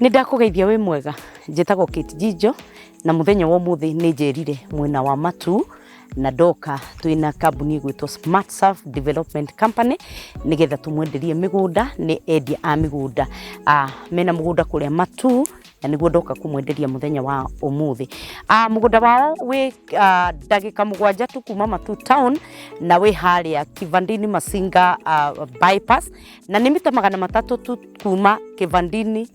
Nĩ ndakũgeithia wĩ mwega, njĩtagwo Kate Njijo na mũthenya wa ũmũthĩ nĩ njerire mwena wa Matuu na ndoka twĩna kambuni ĩgwĩtwo Smart Surf Development Company nĩgetha tũmwenderie mĩgũnda. Nĩ endia a mĩgũnda, mena mũgũnda kũrĩa Matuu na nĩguo ndoka kũmwenderia mũthenya wa ũmũthĩ. Mũgũnda wao wĩ ndagĩka 7 tu kuma Matuu town na wĩ harĩa Kivandini Masinga bypass, na nĩ mita 300 tu kuma Kivandini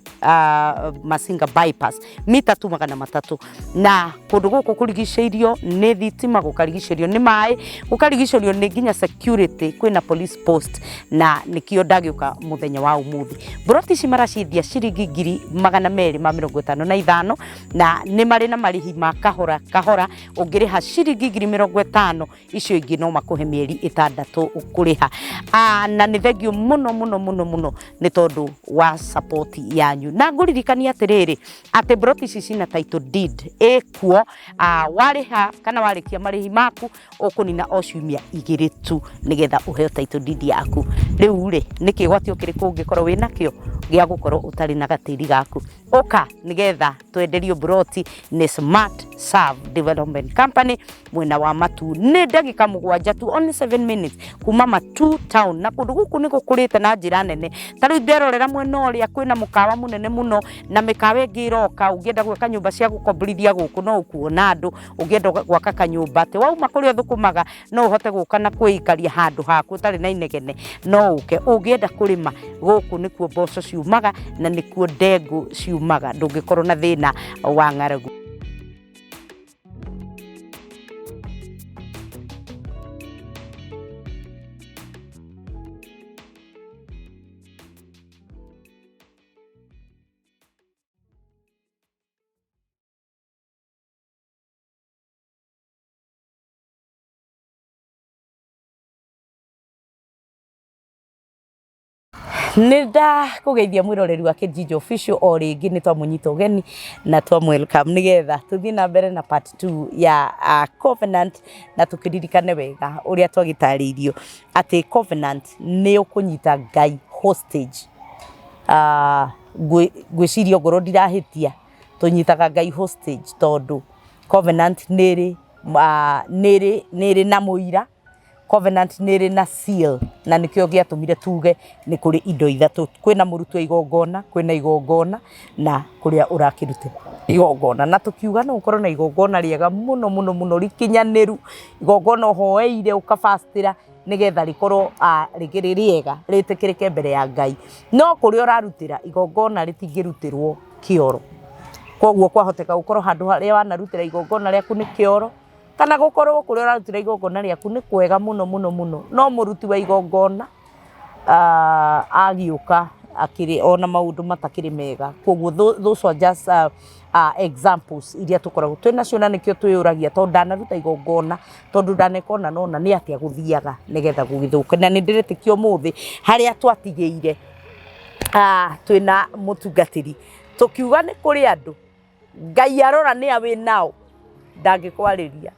Masinga bypass, mita tu 300. Na kũndũ gũkũ kũrigicĩirio nĩ thitima, gũkarigicĩrio nĩ maĩ, gũkarigicĩrio nĩ nginya security, kwĩna police post, na nĩkĩo ndagĩũka mũthenya wa ũmũthĩ. Mburoti ici maraciendia ciringi 255,000, na nĩ marĩ na marĩhi ma kahora kahora. Ũngĩrĩha ciringi 50,000, icio ingĩ no makũhe mĩeri 6 kũrĩha. Na nĩ thengio mũno mũno mũno mũno nĩ tondũ wa support yanyu, na ngũririkania atĩrĩrĩ atĩ mburoti ici cina title deed ĩkuo. Warĩha kana warĩkia marĩhi maku, ũkũnina o ciumia 2 tu nĩgetha ũheo title deed yaku. Rĩu rĩ, nĩ kĩgwatio kĩrĩkũ ũngĩkorwo wĩnakĩo gĩa gũkorwo ũtarĩ na gatĩri gaku? Ũka nĩgetha twenderio mburoti nĩ Smart Serve Development Company mwena wa Matuu. Nĩ ndagĩka 7 tu, only 7 minutes kuma Matuu town, na kũndũ gũkũ nĩ gũkũrĩte na njĩra nene. Ta rĩu nderorera mwena ũrĩa kwĩna mũkawa mũnene mũno na mĩkawa ĩngĩ ĩroka. Ũngĩenda gwaka nyũmba cia gũkomborithia gũkũ, no ũkuona andũ. Ũngĩenda gwaka kanyũmba atĩ wauma kũrĩa ũthũkũmaga no ũhote gũka na kwĩikaria handũ haku ũtarĩ na inegene, no ũke. Ũngĩenda kũrĩma, gũkũ nĩkuo mboco ciumaga na nĩkuo ndengũ ciumaga, ndũngĩkorwo na thĩna wa ng'aragu. Nĩ ndakũgeithia mwĩroreri wa Kĩnjinjo Official o rĩngĩ. Nĩ twamũnyita ũgeni na twamũ welcome nĩgetha tũthiĩ na mbere na part 2 ya Covenant, na tũkĩririkane wega ũrĩa twagĩtarĩirio atĩ Covenant nĩ ũkũnyita Ngai hostage. Ngwĩciria ongorwo ndirahĩtia, tũnyitaga Ngai hostage tondũ Covenant nĩ ĩrĩ na mũira, Covenant nĩ ĩrĩ na seal, na nĩkĩo gĩatũmire tuge nĩ kũrĩ indo ithatũ: kwĩna mũruti wa igongona, kwĩna igongona, na kũrĩa ũrakĩrutĩra igongona. Na tũkiuga no ũkorwo na igongona rĩega mũno mũno mũno, rikinyanĩru, igongona ũhoeire, ũkabastĩra nĩgetha rĩkorwo rĩkĩrĩ rĩega, rĩtĩkĩrĩke mbere ya Ngai, no kũrĩa ũrarutĩra igongona rĩtingĩrutĩrwo kĩoro. Koguo kwahoteka gũkorwo handũ harĩa wanarutĩra igongona rĩaku nĩ kĩoro, kana gũkorwo kũrĩa ũrarutĩra igongona rĩaku nĩ kwega mũno mũno mũno, no mũruti wa igongona agĩũka akĩrĩ ona maũndũ matakĩrĩ mega. Koguo those are just examples iria tũkoragwo twĩ nacio, na nĩkĩo twĩyũragia, tondũ ndanaruta igongona, tondũ ndaneka ũna na ũna, nĩ atĩa gũthiaga nĩgetha gũgĩthũke? Na nĩ ndĩretĩkia ũmũthĩ harĩa twatigĩire twĩna mũtungatĩri, tũkiuga nĩ kũrĩ andũ Ngai arora nĩ a wĩ nao ndangĩkwarĩria.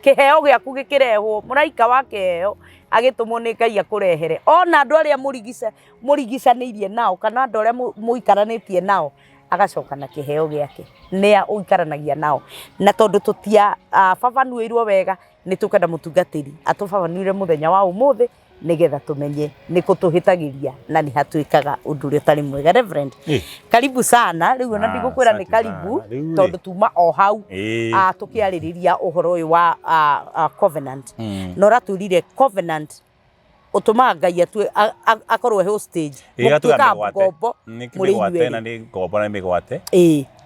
Kĩheo gĩaku gĩkĩrehwo, mũraika wa kĩheo agĩtũmwo nĩ Ngai akũrehere, ona andũ arĩa mũrigicanĩirie nao kana andũ arĩa mũikaranĩtie nao, agacoka na kĩheo gĩake. Nĩa ũikaranagia nao? Na tondũ tũtia babanuĩirwo wega, nĩ tũkwenda mũtungatĩri atũbabanuĩre mũthenya wa ũmũthĩ nĩgetha tũmenye nĩ kũ tũhĩtagĩria na nĩ hatwĩkaga ũndũ ũrĩa ũtarĩ mwega. Reverend, karibu sana. Rĩu ona ndigũkwĩra nĩ asante karibu sana. Rĩu rĩ. Tondũ tuma o hau tũkĩarĩrĩria ũhoro ũyũ wa covenant, na ũratwĩrire covenant ũtũmaga Ngai atue akorwo he hostage, Ĩgatuĩka mũtuĩkaga mĩgwate. ngombo Nĩ mũrĩ mĩgwate na inyuerĩ. nĩ ngombo na nĩ mĩgwate,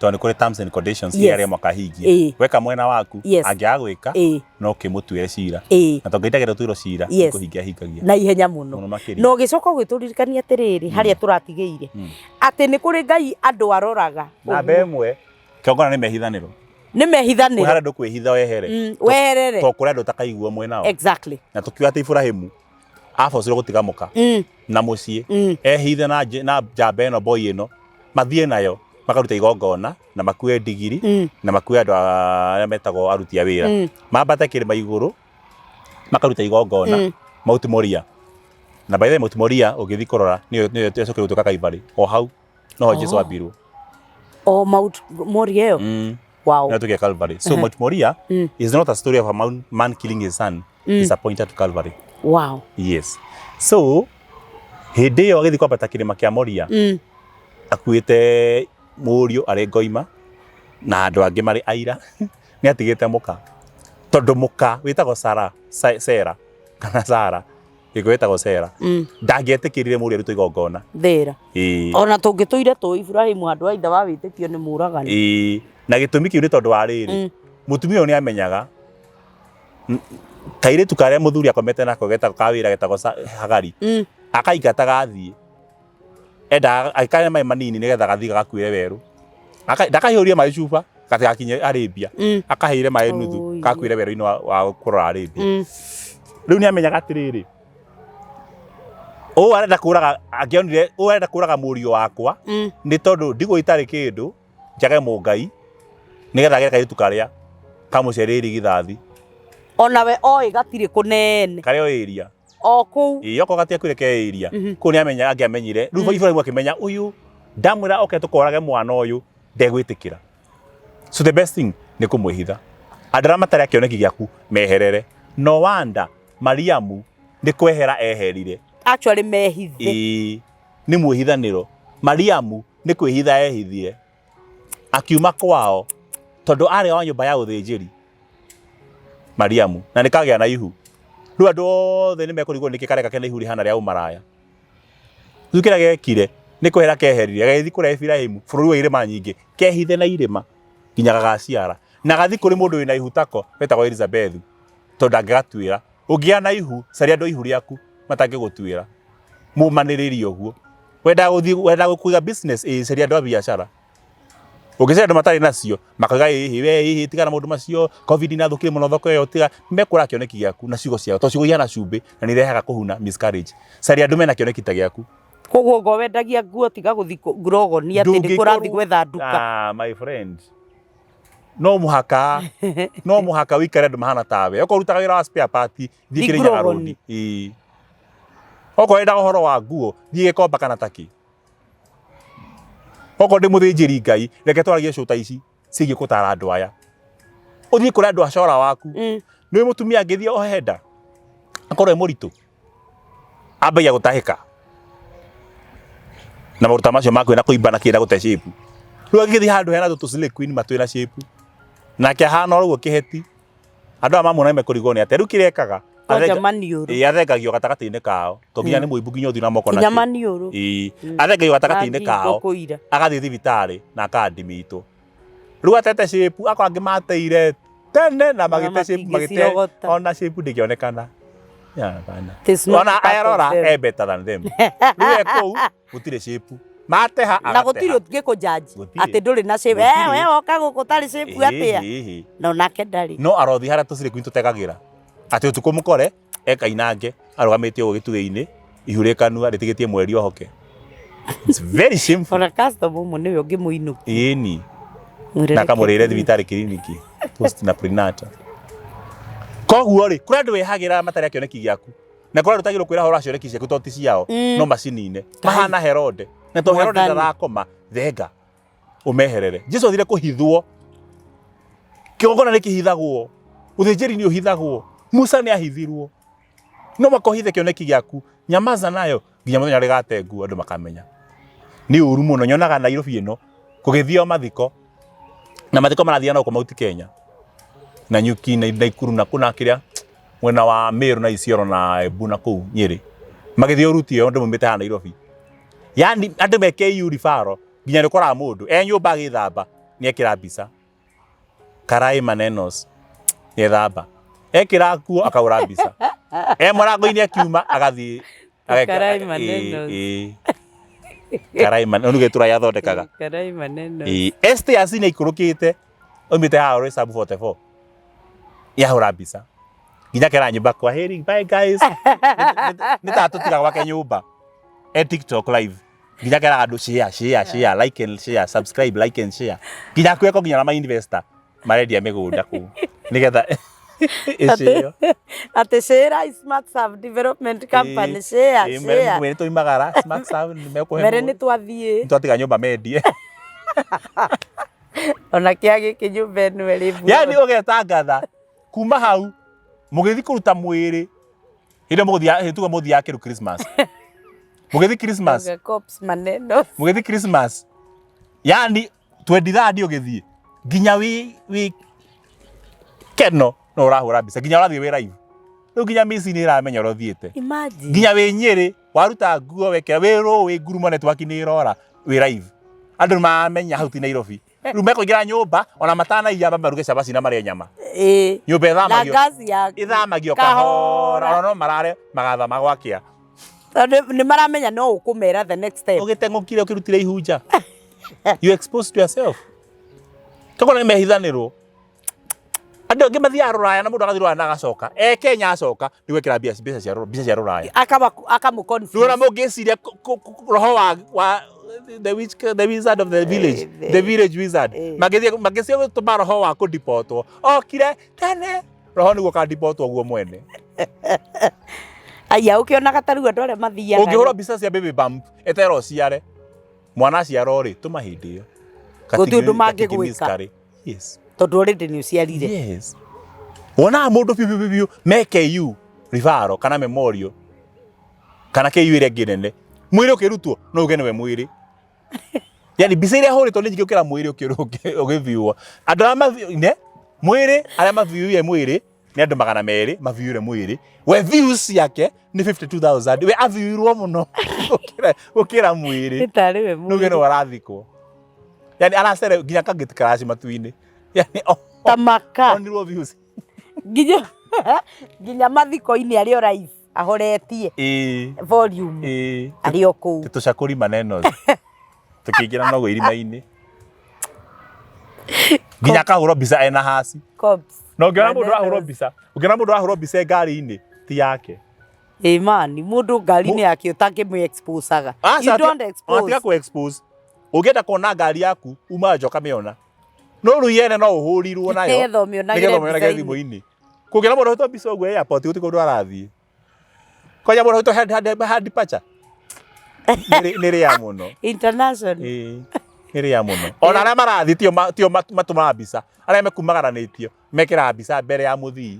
tondũ nĩ kũrĩ terms and conditions iria arĩa makahingia. Weka mwena waku, angĩaga gwĩka, no kĩmũtuĩre cira, na tondũ Ngai ndagĩrĩirwo gũtuĩrwo cira, nĩ kũhingia ahingagia na ihenya mũno. Mũno makĩria. Na ũgĩcoka ũgĩtũririkania atĩrĩrĩ, harĩa tũratigĩire, atĩ nĩ kũrĩ Ngai andũ aroraga. Namba 1, kĩgongona nĩ mehithanĩro. Nĩ Kwĩ mehithanĩro. harĩa andũ kwĩhitha wehere, Weherere. to kũrĩ andũ ũtakaiguo mwena wao. Na tũkiuga atĩ Iburahĩmu abocirwo gũtiga mũka na mũciĩ, ehithe na njamba ĩno, boy ĩno, mathiĩ nayo makaruta igongona na makue ndigiri na makue andũ arĩa metagwo aruti a wĩra, mambate kĩrĩma igũrũ makaruta igongona Mount Moria. Na by the way, Mount Moria ũngĩthiĩ kũrora, nĩyo nĩyo ĩcokire gũtuĩka Calvary. O hau noho Jesu ambirwo. O Mount Moria ĩyo. Wow. No tuge Calvary. So Mount Moria is not a story of a man killing his son. It's a pointer to Calvary. Wow. Yes. So hĩndĩ ĩyo agĩthiĩ kwambata kĩrĩma kĩa Moria akuĩte mũriũ arĩ ngoima na andũ angĩ marĩ aira nĩ atigĩte mũka tondũ mũka wĩtagwo Sara, Sera kana Sara gĩkũyũ wĩtagwo Sera ndangĩetĩkĩrire mũriũ arutwo igongona. Thĩra. Ĩĩ. Ona tũngĩtũire tũ Ibrahimu handũ ha ithe wa wĩtĩkio nĩ mũragani. Ĩĩ. Na gĩtũmi kĩu nĩ tondũ wa rĩrĩ, mũtumia ũyũ nĩ amenyaga kairĩtu karĩa mũthuri akomete nako getagwo ka wĩra getagwo Hagari akaingata gathiĩ endaga agĩkahe maĩ manini nĩgetha gathiĩ gagakuĩre werũ. Ndakaihũrie maĩ cuba gatigakinye Arabia, akaheire maĩ nuthu gakuĩre werũ-inĩ wa kũrora Arabia. Rĩu nĩ amenyaga atĩrĩrĩ, ũũ arenda kũraga, angĩonire ũũ arenda kũraga mũriũ wakwa nĩ tondũ ndigũ itarĩ kĩndũ njage mũngai nĩgetha agĩre kairĩtu karĩa kamũciarĩire irigithathi. Onawe oĩ gatirĩ kũnene. Karĩa oĩ area. O kũu. Ĩĩ okorwo gatiakuire ke area. Kũu nĩ amenya angĩamenyire. Rĩu Ibrahim akĩmenya ũyũ ndamwĩra oke tũkorage mwana ũyũ ndegwĩtĩkĩra. So the best thing nĩ kũmwĩhitha. Andũ arĩa matarĩ a kĩoneki gĩaku meherere. No wonder Mariamu nĩ kwehera eherire. Actually mehithe. Ĩĩ nĩ mwĩhithanĩro. Mariamu nĩ kwĩhitha ehithire. Akiuma kwao tondũ arĩ wa nyũmba ya ũthĩnjĩri. Mariamu na nĩ kagĩa na ihu. Rĩu andũ othe nĩ mekũrigwo nĩkĩ kareka kena ihu rĩhana rĩa ũmaraya. Rĩu kĩrĩa gekire nĩ kwehera keherire gagĩthiĩ kũrĩa Efiraimu bũrũri wa irĩma nyingĩ kehithe na irĩma nginya gagaciara na gathiĩ kũrĩ mũndũ wĩna ihu tako wetagwo Elizabethu tondũ ndangĩgatuĩra. Ũngĩgĩa na ihu caria andũ a ihu rĩaku matangĩgũtuĩra mũmanĩrĩrie ũguo. Wendaga gũthiĩ wendaga kũiga business ĩĩ caria andũ a biacara. Ũngĩcaria andũ matarĩ nacio makauga ĩhĩ we ĩhĩ tiga na maũndũ macio covid nĩ irathũkirie mũno thoko ĩyo tiga mekũraga kĩoneki gĩaku na ciugo ciao tondũ ciugo ihana cumbĩ na nĩ irehaga kũhuna miscarriage. Caria andũ mena kĩoneki ta gĩaku. Koguo ngo wendagia nguo tiga gũthiĩ ngurogoni atĩ nĩ kũrathiĩ gwetha nduka. Ah, my friend. No mũhaka no mũhaka wĩikare andũ mahana tawe. Okorwo ũrutaga wĩra wa spare part thiĩ Kĩrĩnyaga road. Ĩĩ. Okorwo wendaga ũhoro wa nguo thiĩ Gĩkomba kana Takĩ. Okorwo ndĩ mũthĩnjĩri Ngai reke twaragie cũta ici ciĩgiĩ gũtara andũ aya. Ũthiĩ kũrĩ andũ a cora waku. Nĩ ũĩ mũtumia angĩthiĩ ohe nda akorwo e mũritũ ambagia gũtahĩka na maũndũ ta macio ma kwĩna kũimba na kĩna gũte shape. Rĩu angĩgĩthiĩ handũ hena tũtũ slay queen ma twĩna shape nake ahana oro ũguo kĩheti andũ aya mamuona nĩmekũrigwo nĩ atĩa. Rĩu kĩrĩa ekaga Kwanja maniũrũ. Ĩĩ athengagio gatagatĩ-inĩ kao to nginya nĩ mũimbu nginya ũthiũ na moko na Nginya kĩ. maniũrũ. Ĩĩ athengagio gatagatĩ-inĩ Na ngingo kao kũira. agathiĩ thibitarĩ na aka admitwo. Rĩu atete shape akorwo angĩ mateire tene na magĩte shape magĩte matingĩcirogota. ona shape ndĩngĩonekana. Yeah, hapana. It is not Ona part of erora them. e better than them. Rĩu e kũu gũtirĩ shape. Mateha Na gũtirĩ agateha. ũngĩkũjudge Gũtirĩ. atĩ ndũrĩ na shape. Gũtirĩ. Eh, we woka gũkũ ũtarĩ shape atĩa? Ĩhĩ, ĩhĩ. Na onake ndarĩ. No arothi harĩa tũcirĩ queen tũtegagĩra. Atĩ ũtukũ mũkore ekainange arũgamĩte ũguo gĩtugĩ-inĩ ihu rĩ kanua rĩtigĩtie mweri ohoke. It's very shameful. Ona customer ũmwe nĩwe ũngĩmũinũkia. Ĩni. Mwĩre Na reke akamũrĩre thiĩ. thibitarĩ kiriniki post na prenatal. Koguo rĩ, kũrĩ andũ wĩhagĩra matarĩ a kĩoneki gĩaku. Na kũrĩ andũ ũtagĩrĩirwo kwĩra ũhoro wa cioneki ciaku tondũ ti ciao, no macinine. Mahana Herode. Na tondũ Herode Mwathani. ndarakoma, thenga ũmeherere. Jesu athire kũhithwo. Kĩgongona nĩ kĩhithagwo. Ũthĩnjĩri nĩ ũhithagwo. Musa nĩ ahithirwo. No mũhaka ũhithe kĩoneki gĩaku. Nyamaza nayo nginya mũthenya rĩgatengwo andũ makamenya. Nĩ ũru mũno. Nyonaga Nairobi ĩno kũgĩthio mathiko na mathiko marathiĩ na gũkũ Mount Kenya na Nyuki na Naikuru na kũna kĩrĩa mwena wa Meru na Isiolo na Embu na kũu Nyĩrĩ magĩthiĩ ũruti ĩyo andũ maumĩte haha Nairobi. Yani andũ me KU referral nginya nĩ ũkoraga mũndũ e nyũmba agĩthamba nĩ ekĩra mbica karai manenos nĩ ethamba ekĩra nguo akahũra mbica e mũrango-inĩ akiuma agathiĩ Karai manenos. Ĩĩ, ĩĩ. Karai maneno nĩ gĩtura yathondekaga Karai maneno. Ĩĩ, Esther nĩ aikũrũkĩte oimĩte haha Roysambu 44 yahũra mbica nginya kera nyũmba kwa heri bye guys nĩ ta tũtiga gwake nyũmba e TikTok live nginya kera andũ share share share like and share subscribe like and share nginya kweko nginya na ma investor marendia mĩgũnda kũu nĩgetha ĩcĩo Atĩ share Smart Serve Development Company share share. Mere tũimagara Smart Serve nĩ mekũhe Mere nĩ twathiĩ. twatiga nyũmba mendie. Ona kĩa gĩkĩ nyũmba ĩno ĩrĩ Yani ũgetangatha kuma hau mũgĩthiĩ kũruta mwĩrĩ hĩndĩ ĩyo mũgũthiĩ tuge mũthiaga kĩru Christmas, mũgĩthiĩ Christmas. Cops maneno. Mũgĩthiĩ Christmas, yani 23rd ũgĩthiĩ nginya wĩ keno no ũrahũra mbica, nginya ũrathiĩ wĩ live rĩu, nginya mĩci nĩ ĩramenya ũrĩa ũthiĩte. Imagine. Nginya wĩ Nyĩrĩ waruta nguo wekĩra wĩ rũĩ wĩ ngurumo, network nĩ ĩrora, wĩ live, andũ nĩ maramenya hau ti Nairobi. Rĩu mekũingĩra nyũmba ona matanaiya maruge cabaci na marĩe nyama. Nyũmba Na ĩthamagio ngaci yaku. Ĩthamagio kahora, ona no marare magathama gwakĩa. Tondũ nĩ maramenya no ũkũmera the next step. Ũgĩteng'ũkire ũkĩrutire ihunja, you exposed yourself. Tokona nĩ mehithanĩrwo, andũ angĩ mathiaga rũraya na mũndũ agathiĩ rũraya na agacoka e Kenya, acoka nĩ gwĩkĩra mbeca cia rũraya. Akamũ Rĩu ona mũngĩciria roho wa the witch, the wizard of the village, the village wizard, mangĩthiĩ mangĩciria gũtũma roho wa kũdipotwo okire tene, roho nĩguo ũkadipotwo guo mwene. Aya, ũkĩonaga ta rĩu andũ arĩa mathiaga Ũngĩhũra mbica cia baby bump, eterera ũciare mwana, aciarwo rĩ, tũma hĩndĩ ĩyo. Gũtirĩ ũndũ mangĩgwĩka. Yes. Tondũ already nĩ ũciarire. Yes, wonaga mũndũ biũ biũ biũ me KU Rivaro kana Memorial kana KU ĩrĩa ĩngĩ nene, mwĩrĩ ũkĩrutwo no uge nĩwe mwĩrĩ, yani mbica iria hũrĩtwo nĩ nyingĩ gũkĩra mwĩrĩ ũgĩthiũo. Andũ arĩa ne mwĩrĩ, arĩa mathiũire mwĩrĩ nĩ andũ 200 mathiũire mwĩrĩ, we views ciake nĩ 52,000, we athiũirwo mũno gũkĩra mwĩrĩ. Nĩ tarĩ we Nuge mwĩrĩ. nĩwe arathikwo, yani aracere nginya kagĩti karaci matu-inĩ, yani Tamaka. Onirwo views. Nginya mathiko-inĩ arĩ o live ahoretie volume arĩ o kũu. Tũcakũri maneno tũkĩingĩra noguo irima-inĩ nginya akahũrwo mbica ena haci. Cops. Na ũngĩona mũndũ Maneno. arahũrwo mbica, ũngĩona mũndũ arahũrwo mbica e ngari-inĩ ti yake. Ĩ mani mũndũ ngari-inĩ yake ũtangĩmũ exposaga. You don't expose. Tiga kũ expose. Ũngĩenda kuona ngari yaku uma nja ũkamĩona, no rĩu yene no ũhũrirwo nayo Nĩgetha ũmĩonagĩre nĩgetha ũmĩonagĩre mbica-inĩ. Thimũ-inĩ. Kũngĩona mũndũ ahũrĩtwo mbica ũguo airport, gũtirĩ kũndũ arathiĩ, kwanja mũndũ ahũrĩtwo hand departure nĩ rĩa mũno. International. Ĩĩ, nĩ rĩa mũno. Ona arĩa marathiĩ tio matũmaga mbica, arĩa mekumagananĩtio mekĩraga mbica mbere ya mũthii.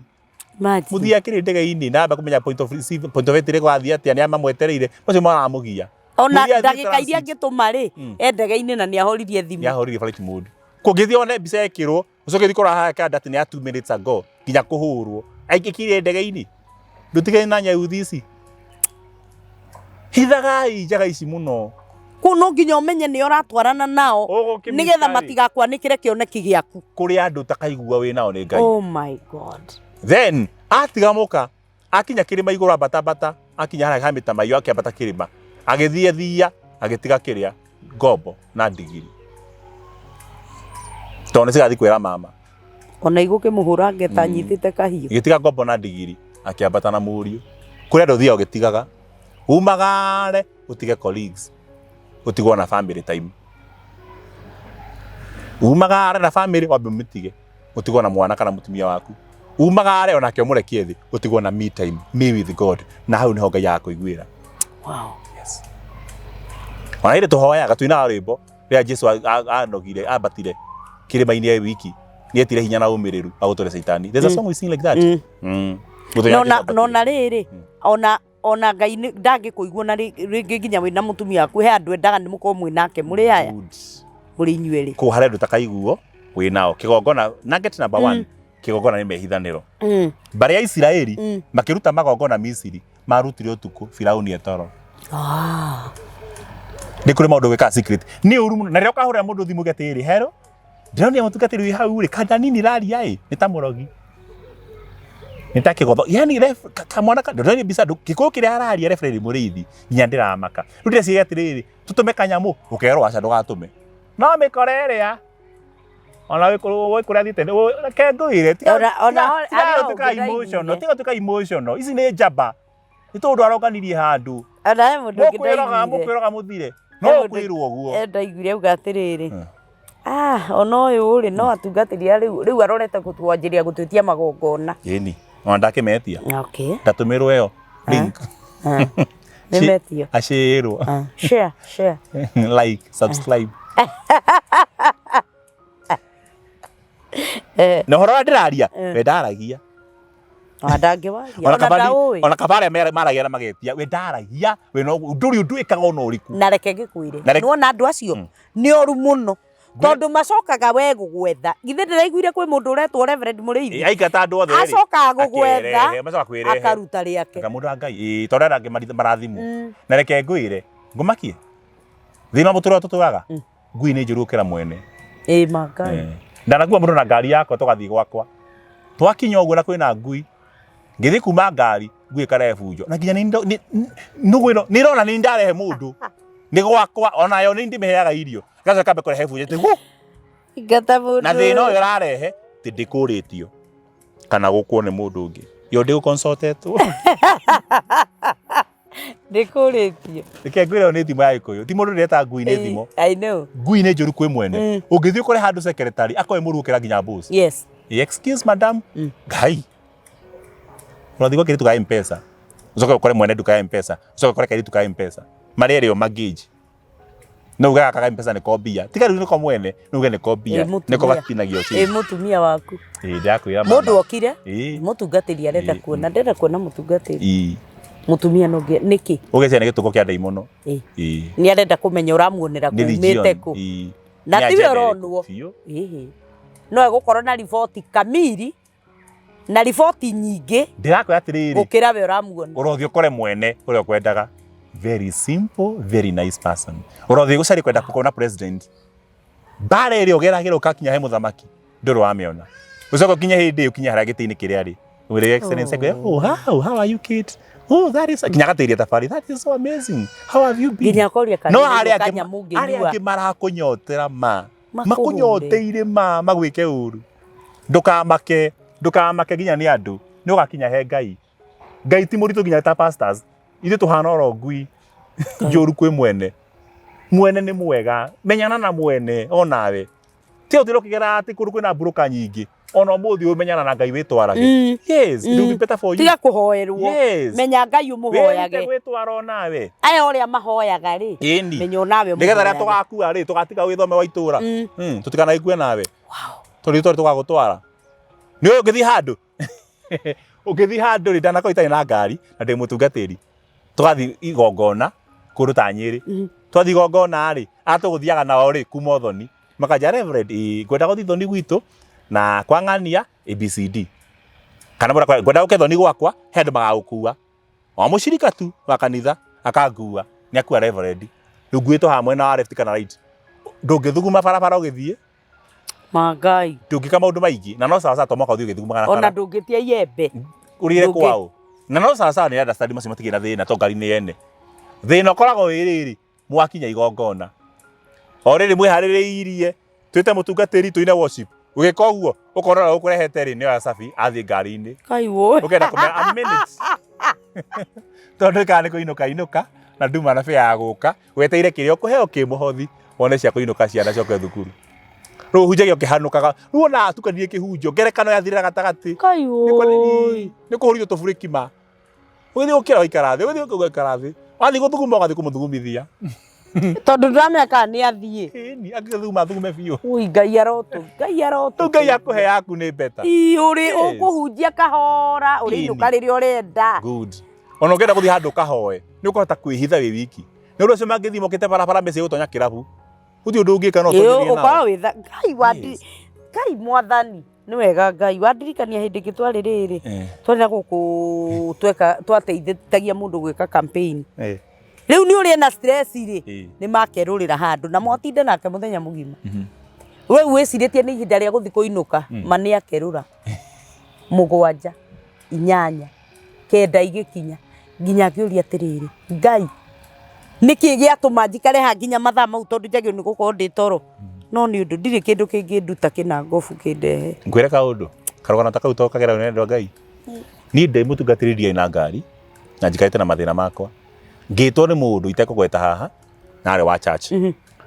Imagine. Mũthii akĩrĩ ndege-inĩ na amba kũmenya point of receive, point of entry gwathiĩ atĩa, nĩ amamwetereire macio maramũgia. Ona Mũthii athiĩ ndagĩka iria transit. angĩtũma rĩ, e ndege-inĩ na nĩ ahoririe thimũ. Nĩ ahoririe flight mode. Kũngĩthiĩ one mbica ĩkĩrwo, ũcoke ũthiĩ kũrora haha kanda atĩ nĩ ya 2 minutes ago, nginya kũhũrwo aingĩkire ndege-inĩ. Ndũtigane na nyauthi ici, hithagai njaga ici mũno. Kũu no nginya ũmenye nĩ ũratwarana nao Ũgũkĩmita nĩgetha rĩ. matigakwanĩkĩre kĩoneki gĩaku. Kũrĩ andũ ũtakaigua wĩ nao nĩ Ngai. Oh my God. Then atiga mũka, akinya kĩrĩma igũrũ, ambata ambata, akinya harĩa ha mĩtamaiyũ, akĩambata kĩrĩma, agĩthiĩ thia, agĩtiga kĩrĩa ngombo na ndigiri, tondũ nĩ cigathiĩ kwĩra mama. Ona igũkĩmũhũra ngeta anyitĩte kahiũ. Agĩtiga ngombo na ndigiri, akĩambata na mũriũ. Kũrĩ andũ ũthiaga ũgĩtigaga, umagare ũtige colleagues, ũtigwo na family time, umagare na family wambe ũmĩtige, ũtigwo na mwana kana mũtumia waku, umagare onake ũmũrekie thĩ, ũtigwo na me time, me with God, na hau nĩho Ngai agakũiguĩra. Yes. Ona hĩndĩ tũhoyaga, tuinaga rwĩmbo rĩrĩa Jesu anogire ambatire kĩrĩma-inĩ e wiki, nĩetire hinya na ũmĩrĩru wa gũtũra caitani. There's a song we sing like that. Mũthenya Nona Jesu ambatire. Nona rĩrĩ, ona Ngai ndangĩkũigua na rĩngĩ nginya wĩna mũtumia waku, he andũ endaga nĩ mũkorwo mwĩ nake mũrĩ aya. Good. Mũrĩ inyuerĩ. Kũu harĩa andũ takaiguo wĩ nao. Kĩgongona, nugget number one, kĩgongona nĩ mehithanĩro. Mbarĩ ya Isiraeli makĩruta magongona Misiri, marutire ũtukũ Firauni etoro. Nĩ kũrĩ maũndũ gwĩkaga secret nĩ ũru mũno, na rĩrĩa ũkahũrĩra mũndũ thimũ ũge atĩrĩrĩ, "Hello, ndĩronire mũtungatĩri wĩ hau rĩ, kanda nini raria ĩ nĩ ta mũrogi, nĩ ta kĩgotho, yani kamwana ndĩronire mbica gĩkũyũ kĩrĩa araria referee mũrĩithi, nginya ndĩramaka." Rĩu ndĩreciria atĩrĩrĩ, tũtũme kanyamũ, ũkerwo aca ndũgatũme, no mĩkora ĩrĩa ona wĩ kũrĩa thiĩte reke ngwĩre, tiga Ona tiga arĩa gũtuĩka ũngĩ emotional, ndaiguire. tiga gũtuĩka emotional. Ici nĩ njamba, nĩ tondũ aronganirie handũ. Ona he mũndũ ũngĩ Mũkwĩroga ndaiguire. mũkwĩroga mũthire no He mũndũ kwĩrwo ũguo. Ndaiguire auga atĩrĩrĩ, ah, ona ũyũ rĩ, no atungatĩri a rĩu arorete gũtwanjĩria gũtwĩtia magongona. Ĩni ona ndakĩmetia. Ndatũmĩrwo ĩyo link. Nĩ metio. Acĩrwo. Ah, share, share. Like, subscribe. Na ũhoro ũrĩa ndĩraria, we ndaragia. Ona ndangĩwaria. Ona Ona kaba ndaũĩ. Ona kaba arĩa maragia na magetia, we ndaragia, we no ndũrĩ ũndũ wĩkaga ona ũrĩkũ. Na reke ngĩkwĩre, Na nĩwona andũ acio nĩ oru mũno, tondũ macokaga we gũgwetha. Githĩ ndĩraiguire kwĩ mũndũ ũretwo Reverend Mũrĩithi? Aingata andũ othe rĩ, Acokaga gũgwetha, akerehe, macoka kwĩrehe. Akaruta rĩake. Anga mũndũ wa Ngai, ĩĩ, tondũ arĩa angĩ marathimwo. Na reke ngwĩre, ngũmakie thĩinĩ wa mũtũrĩre ũrĩa tũtũraga, ngui nĩ njũru gũkĩra mwene. Ĩ ma Ngai. Ndanakua mũndũ na ngari yakwa tũgathiĩ gwakwa, twakinya ũguo na kwĩna ngui, ngĩthiĩ kuma ngari, ngui ĩkarehe bunjo, na nginya nũgũ ĩno nĩ ĩrona nĩ ndarehe mũndũ nĩ gwakwa, onayo nĩ ndĩmĩheaga irio, gacoka kambe kũrehe bunjo atĩ hu. Ingata mũndũ. Na thĩna ũyũ ũrarehe ti ndĩkũrĩtio kana gũkwo nĩ mũndũ ũngĩ, yo ndĩgũconsultetwo. Ndĩkũrĩtio. Reke ngwĩre, ĩyo nĩ thimo ya Gĩkũyũ, ti mũndũ ndĩreta ngui, nĩ thimo. I know. Ngui nĩ njũru kwĩ mwene. Ũngĩthiĩ ũkore handũ secretary akoe mũru gũkĩra nginya boss. Excuse madam. Ngai, ũrathiĩ gwa kairĩtu ka M-Pesa, ũcoke ũkore mwene nduka ya M-Pesa, ũcoke ũkore kairĩtu ka M-Pesa, marĩ erĩ o mangĩnji, no uge gaka ka M-Pesa nĩko mbia, tiga rĩu nĩko mwene, no uge nĩko mbia. Ĩ, mũtumia. Nĩko gatinagio. Ĩ mũtumia waku. Ĩ, ndĩrakwĩra mama. Mũndũ okire, mũtungatĩri arenda kuona, ndĩrenda kuona mũtungatĩri. Mũtumia no nĩkĩ? Ũgeciria nĩ gĩtũko kĩa ndaimono. Nĩ arenda kũmenya ũramuonera Nĩ kumĩte legion. kũ. Na Nĩ tiwe agenda ĩrĩkũ? ũronwo. Biũ. Ĩhĩ. No egũkorwo na riboti kamiri na riboti nyingĩ Ndĩrakwĩra atĩrĩrĩ, gũkĩra we ũramuona. Ũrothiĩ ũkore mwene ũrĩa ũkwendaga, very simple, very nice person. Ũrothiĩ gũcaria kwenda kuona president, mbara ĩrĩa ũgeragĩra ũkakinya he mũthamaki ndũrĩ wamĩona. Ũcoke ũkinye hĩndĩ ĩyo, ũkinye harĩa gĩtĩ-inĩ kĩrĩa rĩ, ũrĩa Excellency akwĩra, "Oh, how are you, Kate? Oh, that is," nginya agatĩria thabarĩ, "That is so amazing. How have you been?" Nginya akoria No arĩa angĩ kanyamũ arĩa ũngĩnyua. angĩ marakũnyotera ma Makũhũre. Makũnyoteire ma magwĩke ũru. Ndũkamake, ndũkamake nginya nĩ andũ, nĩ ũgakinya he Ngai. Ngai ti mũritũ nginya ta pastors. Ithuĩ tũhana oro ngui njũru kwĩ mwene. Mwene nĩ mwega, menyana na mwene onawe. Ti ũtire ũkĩgera atĩ kũndũ kwĩna mburũka nyingĩ, ona ũmũthĩ ũyũ menyana na Ngai wĩtwarage. Yes, it will be better for you. Tiga kũhoerwo. Menya Ngai Wĩrute ũmũhoyage. gwĩtwara onawe. Aya ũrĩa mahoyaga rĩ, menya onawe Nĩgetha rĩrĩa ũmũhoyage. tũgakua rĩ, tũgatiga wĩthome wa itũra. Tũtikanaigue nawe tondũ itũra tũgagũtwara. Nĩ ũĩ ũngĩthiĩ handũ, ũngĩthiĩ handũ rĩ, ndanakorwo itarĩ na ngari na ndĩ mũtungatĩri, tũgathiĩ igongona kũndũ ta Nyĩrĩ. Twathiĩ igongona rĩ, arĩa tũgũthiaga nao rĩ kuma ũthoni makanja, "Reverend, ĩĩ, ngwenda gũthiĩ thoni gwitũ na kwa ng'ania ABCD," kana mũndũ akoya, "Ngwenda gũke thoni gwakwa, he andũ magagũkua." O mũcirika tu wa kanitha akangua, nĩ akua reverend. Rĩu nguĩtwo haha mwena wa left kana right, ndũngĩthuguma barabara ũgĩthiĩ. Ma Ngai. Ndũngĩka maũndũ maingĩ, na no sawa sawa to mwaka ũthiĩ ũgĩthugumaga na Ona bara. ndũngĩtia iembe. Ũrĩre kwao, na no sawa sawa, nĩ understand, macio matigĩ na thĩna to ngari nĩ ene. Thĩna ũkoragwo wĩ rĩrĩ, mwakinya igongona o rĩrĩ mwĩharĩrĩirie, twĩte mũtungatĩri tũine worship, ũgĩka ũguo ũkona ũrĩa ũkũrehete rĩ nĩoya cabi athiĩ ngari-inĩ. Kai woi. Ũkenda kũmera a minute, tondũ kana nĩ kũinũka inũka na nduma na bĩa ya gũka, weteire kĩrĩa ũkũheo kĩ mũhothi, wone cia kũinũka, ciana coke thukuru. Rĩu ũhunjagia ũkĩhanũkaga, rĩu ona atukanirie kĩhunjo, ngerekano yathirĩra gatagatĩ. Kai woi. Nĩ kũhũrithio tũburĩki ma ũgĩthiĩ gũkĩra waikara thĩ, ũgĩthiĩ gũikara thĩ, wathiĩ gũthuguma, ũgathiĩ kũmũthugumithia. Tondũ ndũramenya kana nĩ athiĩ. Ĩni, angĩthuguma thugume biũ. Ui, Ngai arotũ, Ngai arotũ. Rĩu Ngai akũhe yaku nĩ better. Ii, ũrĩ ũkũhunjia kahora, ũrĩinũka rĩrĩa ũrenda. Good. Ona ũngĩenda gũthiĩ handũ ũkahoe, nĩ ũkũhota kwĩhitha wĩ wiki. Nĩ ũndũ ũcio mangĩthiĩ mokĩte barabara mĩciĩ gũtonya kĩrabu, gũtirĩ ũndũ ũngĩka no Ĩĩ, ũtonyerie ũkorwo nao. wĩ Ngai wandi. Ngai mwathani nĩ wega. Ngai wandirikania hĩndĩ ĩngĩ twarĩ rĩrĩ, twarĩ na gũkũ tweka, twateithagia mũndũ gwĩka campaign. Rĩu nĩ ũrĩ na stress rĩ, nĩ makerũrĩra handũ na mwatinda nake mũthenya mũgima. Rĩu wĩcirĩtie nĩ ihinda rĩa gũthiĩ kũinũka, ma nĩ akerũra 7, 8, 9 igĩkinya, nginya ngĩũria atĩrĩrĩ, Ngai, nĩkĩ gĩatũma njikare haha nginya mathaa mau, tondũ njagĩrĩirwo nĩ gũkorwo ndĩ toro, no nĩ ũndũ ndirĩ kĩndũ kĩngĩnduta kĩna ngobu kĩndehe. Ngwĩre kaũndũ karũgano ta kau to kagera nĩ andũ a Ngai. Niĩ ndĩ mũtungatĩri, ndiarĩ na ngari na njikarĩte na mathĩna makwa, ngĩtwo nĩ mũndũ itekũgweta haha, na arĩ wa church,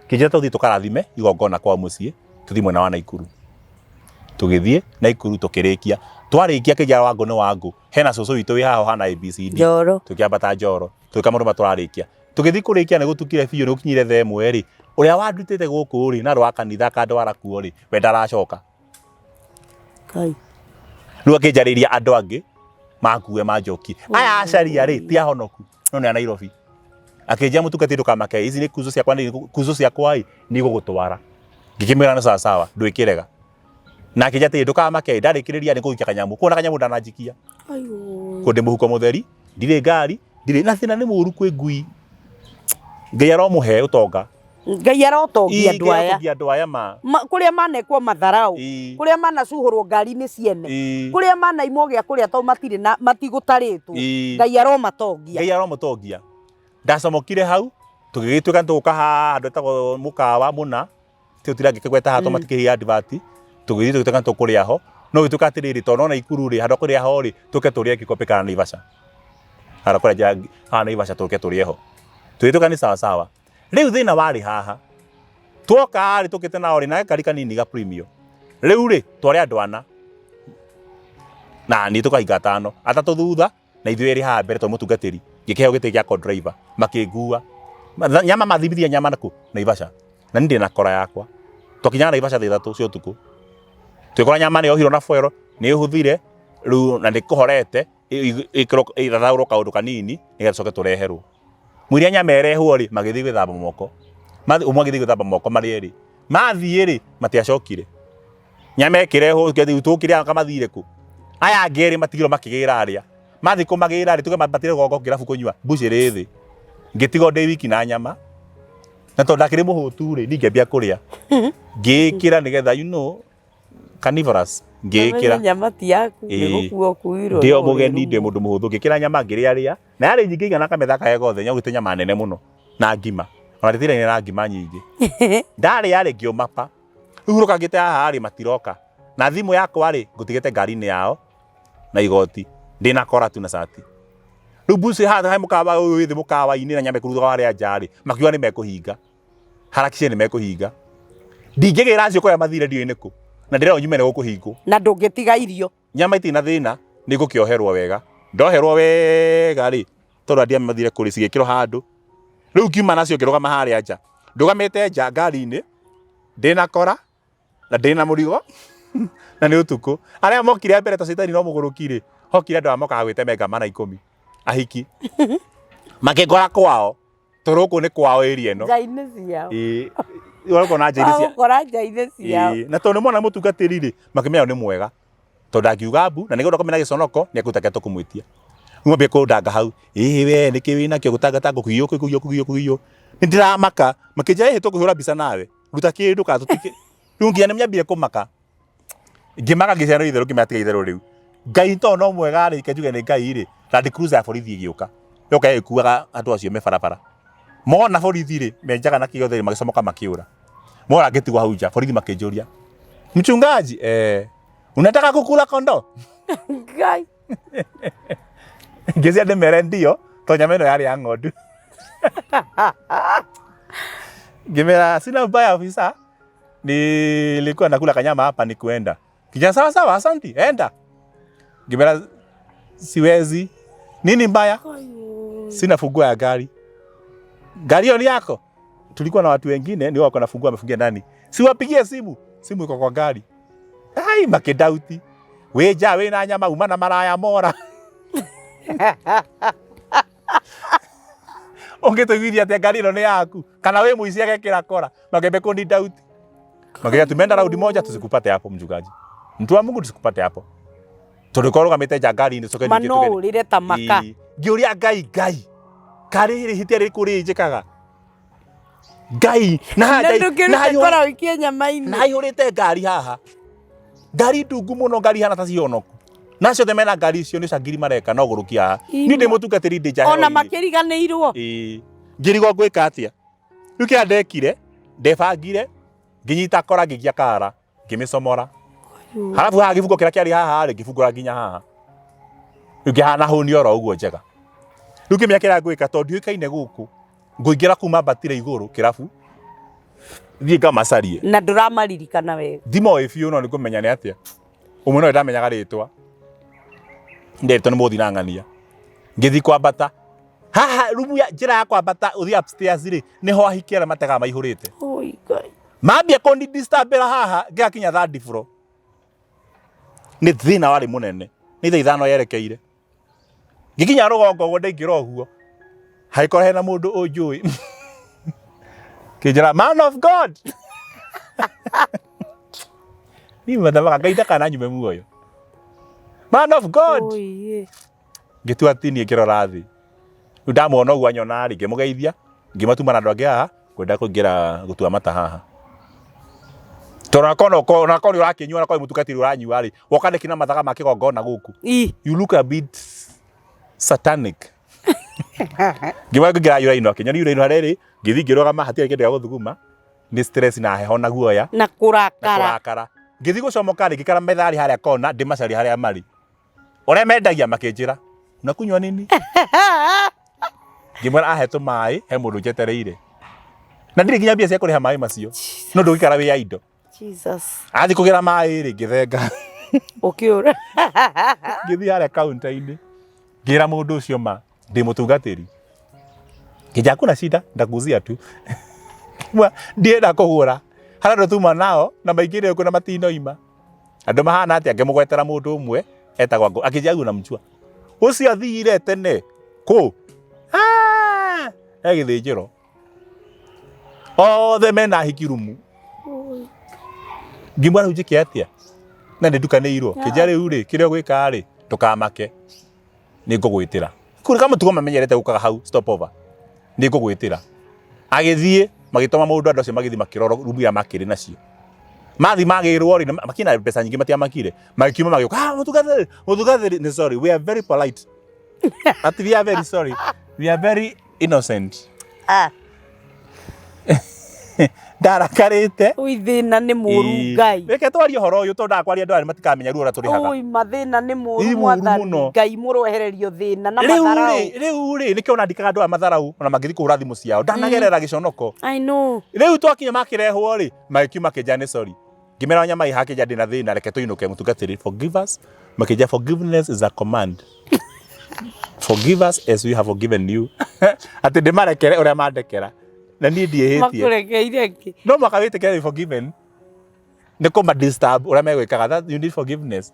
kĩnjĩra tũthiĩ tũkarathime igongona kwa mũciĩ, tũthiĩ mwena wa Naikuru. Tũgĩthiĩ Naikuru, tũkĩrĩkia, twarĩkia kĩnjĩra Wangũ nĩ Wangũ, hena cũcũ witũ wĩ haha ũhana ABCD. Njoro. Tũkĩambata Njoro, tũgĩka maũndũ ma tũrarĩkia, tũgĩthiĩ kũrĩkia nĩ gũtukire biũ, nĩ gũkinyire thaa 1 rĩ, ũrĩa wandutĩte gũkũ rĩ, na arĩ wa kanitha akandwara kuo rĩ, we ndaracoka. Ngai. Rĩu akĩnjarĩria andũ angĩ makue manjokie. Aya acaria rĩ ti ahonoku no nĩ a Nairobi. Akĩnjia mũtungati ndũkamake, ici nĩ kuzo ciakwa, nĩ kuzo ciakwa ĩ nĩ igũgũtwara. Ngĩkĩmwĩra nĩ sawa sawa, ndwĩkĩrega. Na akĩnjia atĩrĩ ndũkamake, ndarĩkĩrĩria nĩ ngũgũikia kanyamũ. Kuona kanyamũ ndananjikia. Aiyo. Kũ ndĩ mũhuko mũtheri, ndirĩ ngari, ndirĩ na thĩna nĩ mũru kwĩ ngui. Ngai aromũhe ũtonga. Ngai arotongia Ii, andũ Ngai aya. arotongia andũ aya ma. Kũrĩa manekwo matharau. Ii. Kũrĩa manacuhũrwo ngari-inĩ ciene. Ii. Kũrĩa manaimwo gĩa kũrĩa tondũ matirĩ na matigũtarĩtwo. Ii. Ngai aromatongia. Ngai aromũtongia. Ndacomokire hau tũgĩgĩtuĩka nĩ tũgũka haha handũ hetagwo mũkawa mũna tũtirangĩkĩgweta haha tondũ matikĩrĩ advert tũgĩthiĩ tũgĩtuĩka nĩ tũkũrĩa ho no gĩtuĩka atĩrĩrĩ tondũ no Naikuru rĩ handũ ha kũrĩa ho rĩ tũke tũrĩe Kikopĩ kana Naivasha handũ ha kũrĩa njĩra haha Naivasha tũke tũrĩe ho tũgĩtuĩka nĩ sawa sawa. Rĩu thĩna warĩ haha twoka rĩ tũkĩte nao rĩ na gakari kanini ga premium rĩu rĩ twarĩ andũ ana na niĩ tũkahinga atano atatũ thutha na ithuĩ erĩ haha mbere tondũ mũtungatĩri ngĩkĩheo gĩtĩ gĩa co-driver makĩngua nyama mathimithia nyama naku Naivasha na niĩ ndĩ na kora yakwa twakinyaga Naivasha thaa ithatũ cia ũtukũ twĩkora nyama nĩ yohirwo na foil nĩ ĩhuthire rĩu na nĩ kũhorete ĩkĩrwo ĩthathaũrwo kaũndũ kanini nĩgetha tũcoke tũreherwo mũiria nyama ĩrehwo rĩ magĩthiĩ gwĩthamba moko ũmwe agĩthiĩ gwĩthamba moko marĩ erĩ mathiĩ rĩ matiacokire nyama ĩkĩrehwo tũkĩrĩa kamathire kũ aya angĩ erĩ matigirwo makĩgĩra arĩa mathiĩ kũmagĩra rĩ tuge mabatire gongo kĩrabu kũnyua mbucĩrĩ thĩ ngĩtigwo ndĩ wiki na nyama na tondũ ndakĩrĩ mũhũtu rĩ niĩ ngĩambia kũrĩa ngĩkĩra nĩgetha you know carnivorous ngĩkĩra nyama ti yaku Ĩĩ. nĩ gũkua ũkuirwo ndĩ o mũgeni ndĩ mũndũ mũhũthũ ngĩkĩra nyama ngĩrĩa rĩa na yarĩ nyingĩ igana kametha kaya gothe nyaugĩte nyama nene mũno na ngima ona ndĩtiraine na ngima nyingĩ ndarĩa rĩ ngĩũma pa rĩu hurũkangĩte haha rĩ matiroka na thimũ yakwa rĩ ngũtigĩte ngari-inĩ yao na igoti ndĩna kora tu na cati rĩu mbuci haha he mũkawa ũyũ wĩ thĩ mũkawa-inĩ na nyambe kũruga warĩa nja rĩ makiuga nĩ mekũhinga harakishe nĩ mekũhinga ndingĩgĩra acio kũrĩa mathire ndiũĩ nĩkũ na ndĩrerwo nyume nĩ gũkũhingwo na ndũngĩtiga irio nyama itirĩ na thĩna nĩ ngũkĩoherwo wega ndoherwo wega rĩ tondũ andia mathire kũrĩ cigĩkĩrwo handũ rĩu ngiuma nacio ngĩrũgama harĩa nja ndũgamĩte nja ngari-inĩ ndĩna kora na ndĩna mũrigo na nĩ ũtukũ arĩa mokire mbere ta citani no mũgũrũki rĩ hokire andũ aya mokaga gwĩtemenga mana ikũmi ahiki makĩngora kwao tondũ gũkũ nĩ kwao area ĩno nja-inĩ ciao Ĩĩ, ũgakora na nja-inĩ cia Wagũkora nja-inĩ ciao Ĩĩ, na tondũ nĩ mwana mũtungatĩri rĩ makĩmenya nĩ mwega tondũ ndangiuga mbu na nĩgetha ũkomena gĩconoko nĩ ekũruta kĩrĩa tũkũmwĩtia rĩu mambia kũndanga hau ĩĩ we nĩkĩ wĩnakĩo gũtangata kũgiywo kũgiywo kũgiywo kũgiywo nĩ ndĩramaka makĩnjĩra ĩhĩ tũkũhũra mbica nawe ruta kĩndũ kana tũtikĩ rĩu nginya nĩ nyambire kũmaka ngĩmaka ngĩciana itherũ ngĩmenya tiga itherũ rĩu Ngai tondũ no mwega rĩ reke njuge nĩ Ngai rĩ Land Cruiser ya borithi ĩgĩũka yoka ĩgĩkuaga andũ acio me barabara mona borithi rĩ menjaga na kĩothe rĩ magĩcomoka makĩũra mora ngĩtigwo hau nja borithi makĩnjũria mchungaji eh, unataka kukula kondoo Ngai ngĩcia ndĩmere ndio to nyama ĩno yarĩ ya ng'ondu ngĩmera sina ubaya ofisa nilikuwa nakula kanyama hapa ni kuenda kijana sawa sawa asanti enda ngĩmera siwezi nini mbaya sina funguo ya gari gari hiyo ni yako tulikuwa na watu wengine ni wako na funguo wamefungia ndani siwapigie simu simu iko kwa gari ai makidauti wĩ nja wĩ na nyama uma na maraya mora ũngĩtũiguithia atĩa ngari ĩno nĩ yaku kana wĩ mũici agekĩra kora makembe kũni dauti makĩria tumeenda raundi moja tusikupate hapo mchungaji mtu wa Mungu tusikupate hapo tondũ korwo rũgamĩte nja ngari-inĩ tũcoke ma ningĩ no tũgere- ũrĩre ta maka Ĩĩ. ngĩũria ngai ngai karĩ rĩhĩtia rĩrĩkũ rĩnjĩkaga ngai na haha na Ngai- na ndũngĩruta haihũ- kora ũikie nyama-inĩ na haihũrĩte ngari haha ngari ndungu mũno ngari ihana ta cionoku na acio othe mena ngari icio nĩ cangiri mareka no gũrũkia haha niĩ ndĩ mũtungatĩri ndĩ nja ona heho-inĩ. makĩriganĩirwo Ĩĩ. ngĩrigwo ngwĩka atĩa rĩu kĩrĩa ndekire ndebangire ngĩnyita kora ngĩgia kara ngĩmĩcomora halafu haha gĩbungo kĩrĩa kĩarĩ haha rĩ ngĩbungũra nginya haha rĩu ngĩhana hũni oro ũguo njega rĩu ngĩmenya kĩrĩa ngwĩka tondũ ndiũĩkaine gũkũ ngũingĩra kuma mbatire igũrũ kĩrabu thiĩ ngamacarie na ndũramaririkana wega ndimoĩ biũ no nĩ ngũmenya nĩ atĩa ũmwe no ndamenyaga rĩtwa ndetwo nĩ mũthi na ng'ania ngĩthiĩ kwambata haha rumu ya njĩra ya kwambata ũthiĩ upstairs rĩ nĩho ahiki arĩa mategaga maihũrĩte Oi, Ngai. mambia kũni disturbĩra haha ngĩgakinya third floor Nĩ thĩna warĩ mũnene. Nĩ thaa 5 yerekeire. Ngĩkinya rũgongo ũguo ndaingĩra ũguo. Hagĩkorwo hena mũndũ ũnjũĩ. Kĩnjĩra man of God. Niĩ mathabaga Ngai ndakananyume muoyo. Man of God. Oi, Ngĩtua atĩ niĩ ngĩrora thĩ. Rĩu ndamuona ũguo anyona rĩ, ngĩmũgeithia, ngĩmatuma na andũ angĩ haha, ngwenda kũingĩra gũtua mata haha. Tondũ onakorwo no ũkorwo onakorwo nĩ ũrakĩnyua onakorwo wĩ mũtungatĩri ũranyua rĩ, woka nĩkĩ na mathaga ma kĩgongona gũkũ? Ii. You look a bit satanic. Ngĩmwĩra ngĩingĩra urinal, akĩnyonia urinal harĩa ĩrĩ, ngĩthiĩ ngĩrũgama hatirĩ kĩndũ gĩa gũthuguma, nĩ stress na heho na guoya Na na kũrakara. kũrakara. Ngĩthiĩ gũcomoka rĩ, ngĩkora metha yarĩ harĩa kona, ndĩmacarie harĩa marĩ. Ũrĩa mendagia makĩnjĩra, unakunywa nini? Ngĩmwĩra ahe tũmaĩ, he mũndũ njetereire. Na ndirĩ nginya mbia cia kũrĩha maĩ macio. No ndũgĩikara wĩ idle. Jesus. Athiĩ kũgĩra maĩ rĩ, ngĩthenga. Ũkĩũra. Ngĩthiĩ harĩa kaunta-inĩ. Ngĩra mũndũ ũcio ma, ndĩ mũtungatĩri. Ngĩnjĩra hakuna shida, ndakuzia tu. Ngĩmwĩra ndienda kũgũra. Harĩa andũ tuma nao na maingĩrire kuo na matinoima. Andũ mahana atĩa? Ngĩmũgwetera mũndũ ũmwe etagwo Ngũ, akĩnjĩra huyu namjua. Ũcio athire tene kũ? Ah, he gĩthĩnjĩro. Othe mena hiki rumu. Ngĩmwĩra rĩu njĩke atĩa? Na nĩ ndukanĩirwo. Kĩnjĩra rĩu rĩ, kĩrĩa ũgwĩka rĩ, ndũkamake. Nĩ ngũgwĩtĩra. Kũrĩ kamũtugo mamenyerete gũkaga hau stop over. Nĩ ngũgwĩtĩra. Agĩthiĩ, magĩtũma mũndũ andũ acio magĩthiĩ makĩrora rumu iria makĩrĩ nacio. Mathiĩ magĩrwo rĩ, makĩrĩ na mbeca nyingĩ matiamakire. Magĩkiuma magĩũka, ah, mũtungatĩri, mũtungatĩri, nĩ sorry, we are very polite. But we are very sorry. We are very innocent. Ah. Ndarakarĩte. Ui thĩna nĩ mũru Ngai. Reke twarie ũhoro ũyũ tondũ ndakwaria andũ aya matikamenya ruo ũrĩa tũrĩhaga. Ui mathĩna nĩ Nĩ mũru mũru mwathani mũno. Ngai mũroehererio thĩna na Rĩu matharaũ. rĩ, rĩu rĩ, nĩkĩo nandikaga andũ aya matharaũ ona mangĩthiĩ kũhũra thimũ ciao. Ndanagerera gĩconoko. I know. Rĩu twakinya makĩrehwo rĩ, magĩkiuma makĩnjĩra nĩ sorry. Ngĩmera nyama ĩ hakĩnja ndĩna thĩna reke tũinũke mũtungatĩri forgive us. Makĩnjĩra forgiveness is a command. Forgive us as we have forgiven you. Atĩ ndĩmarekere ũrĩa mandekera. Na niĩ ndiĩhĩtie. Makũrekeire kĩ? No mũhaka wĩtĩkĩre wĩ forgiven. Nĩ kũma disturb ũrĩa megwĩkaga. That you need forgiveness.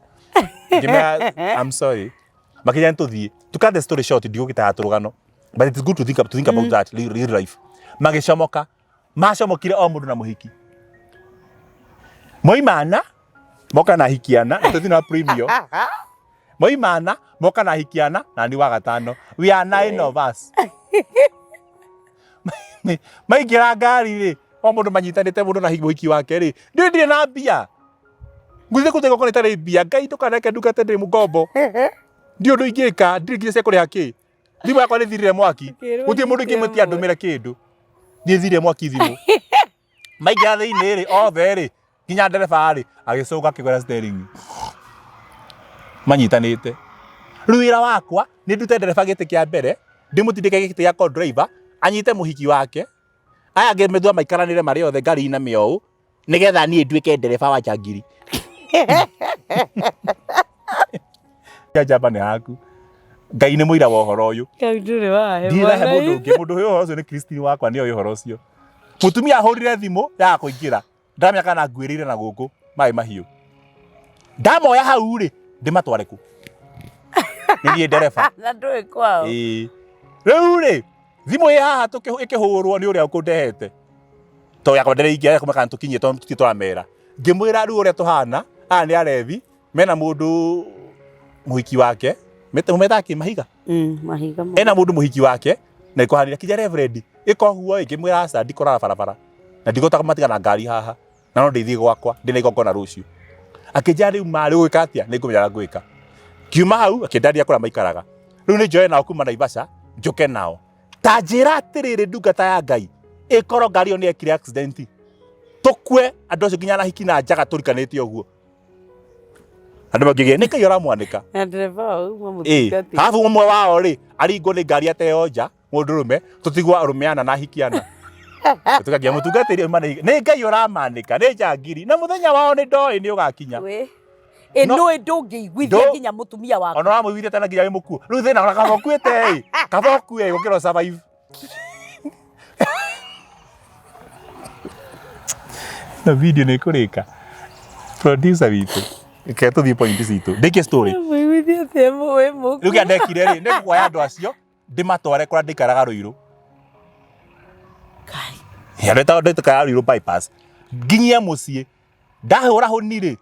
Ngĩmera I'm sorry. Makĩnjĩra nĩ tũthiĩ. To cut the story short, ndigũgĩtaga tũrũgano. But it's good to think about that real, real life. Magĩcomoka. Macomokire o mũndũ na mũhiki. Moimana moka na hikiana na tũthiĩ na premium. Moimana moka na hikiana na ni wa gatano. We are nine of us. Maingĩra ngari rĩ, o mũndũ manyitanĩte mũndũ na mũhiki wake rĩ, ndiũĩ ndirĩ na mbia. Ngũthiĩ kũruta igongona itarĩ mbia. Ngai ndũkanareke ndungate ndĩ mũkombo. Ndiũĩ ũndũ ingĩka, ndirĩ nginya cia kũrĩha kĩ. Thimũ yakwa nĩ thirire mwaki. Ũkĩrwo Gũtirĩ mũndũ ingĩmwĩtia nyite andũmĩre kĩndũ. Nĩ thirire mwaki thimũ. Maingĩra thĩinĩ rĩ, othe rĩ, nginya ndereba rĩ, agĩcũnga akĩgwĩra steering. Manyitanĩte. Rĩu wĩra wakwa nĩ ndute ndereba gĩtĩ kĩa mbere, ndĩmũtindĩke gĩtĩ gĩa co-driver, anyite mũhiki wake, aya angĩ methua maikaranĩre marĩ othe ngari iname ũũ, nĩgetha niĩ nduĩke ndereba wa njangiri. Njamba nĩ haku. Ngai nĩ mũira wa ũhoro ũyũ. Kau ndũrĩ wahe Ndirahe mwana mũndũ ũngĩ, mũndũ ũyũ ũhoro ũcio nĩ Christine wakwa nĩoĩ ũhoro ũcio. Mũtumia ahũrire thimũ yaga kũingĩra. Ndamenya kana nguĩrĩire na gũkũ maĩ mahiũ. Ndamoya hau rĩ, ndĩmatware kũ? Nĩ niĩ ndereba. Na ndũĩ kwao. Ĩĩ. Rĩu rĩ, thimũ ĩ haha ĩkĩhũrwo nĩ ũrĩa ũkũndehete. To yakwa ndĩrĩingĩra yakwa kana tũkinyie tondũ tũtirĩ tũramera. Ngĩmwĩra rĩu ũrĩa tũhana, aya nĩ arebi, mena mũndũ mũhiki wake, metaga kĩ mahiga? Mahiga Ena mũndũ mũhiki wake, na ĩkũhanĩra kinya reverend, ĩka ũguo ĩ, ngĩmwĩra aca ndikũrara barabara. Na ndigũhota kũmatiga na ngari haha. Na no ndĩthiĩ gwakwa, ndĩna igongona rũciũ. Akĩnjĩra rĩu ma rĩu ũgwĩka atĩa? Nĩ ngũmenya ũrĩa ngwĩka. Ngiuma hau, akĩndarĩria kũrĩa maikaraga. Rĩu nĩ njoe nao kuma Naivasha, njũke nao. Ta njĩra atĩrĩrĩ ndungata ya Ngai, ĩkorwo ngari ĩyo nĩ yekire accident, tũkue andũ acio nginya na hiki na njaga tũrikanĩte ũguo. Andũ mangĩgĩa nĩ Ngai ũramwanĩka. Na ndereba wao uma Ĩĩ, mũtungatĩri. arabu ũmwe wao rĩ, aringwo nĩ ngari ateo nja, mũndũrũme, tũtigwo arũme ana na hiki ana. Tũkagia mũtungatĩri auma na nĩ Ngai ũramanĩka, nĩ njangiri. Na mũthenya wao nĩ ndoĩ nĩ ũgakinya. Wĩ. Ĩ No- nũĩ ndũngĩiguithia nginya mũtumia waku. Ona ũramũiguithia tena nginya wĩ mũkuũ. Rĩu thĩna ona kaba ũkuĩte ĩ, kaba ũkue gũkĩra ũsurvive. Na video nĩ ĩkũrĩka. Producer witũ. Reke tũthiĩ point citũ. Ndĩkie story. Mũiguithie atĩa wĩ mũkuo? Rĩu kĩrĩa ndekire rĩ, nĩ kuoya andũ acio ndĩmatware kũrĩa ndĩikaraga Rũirũ. Kai. Ya ndĩtagwo ndĩikaraga Rũirũ bypass. Nginyie mũciĩ. Ndahũra honi rĩ,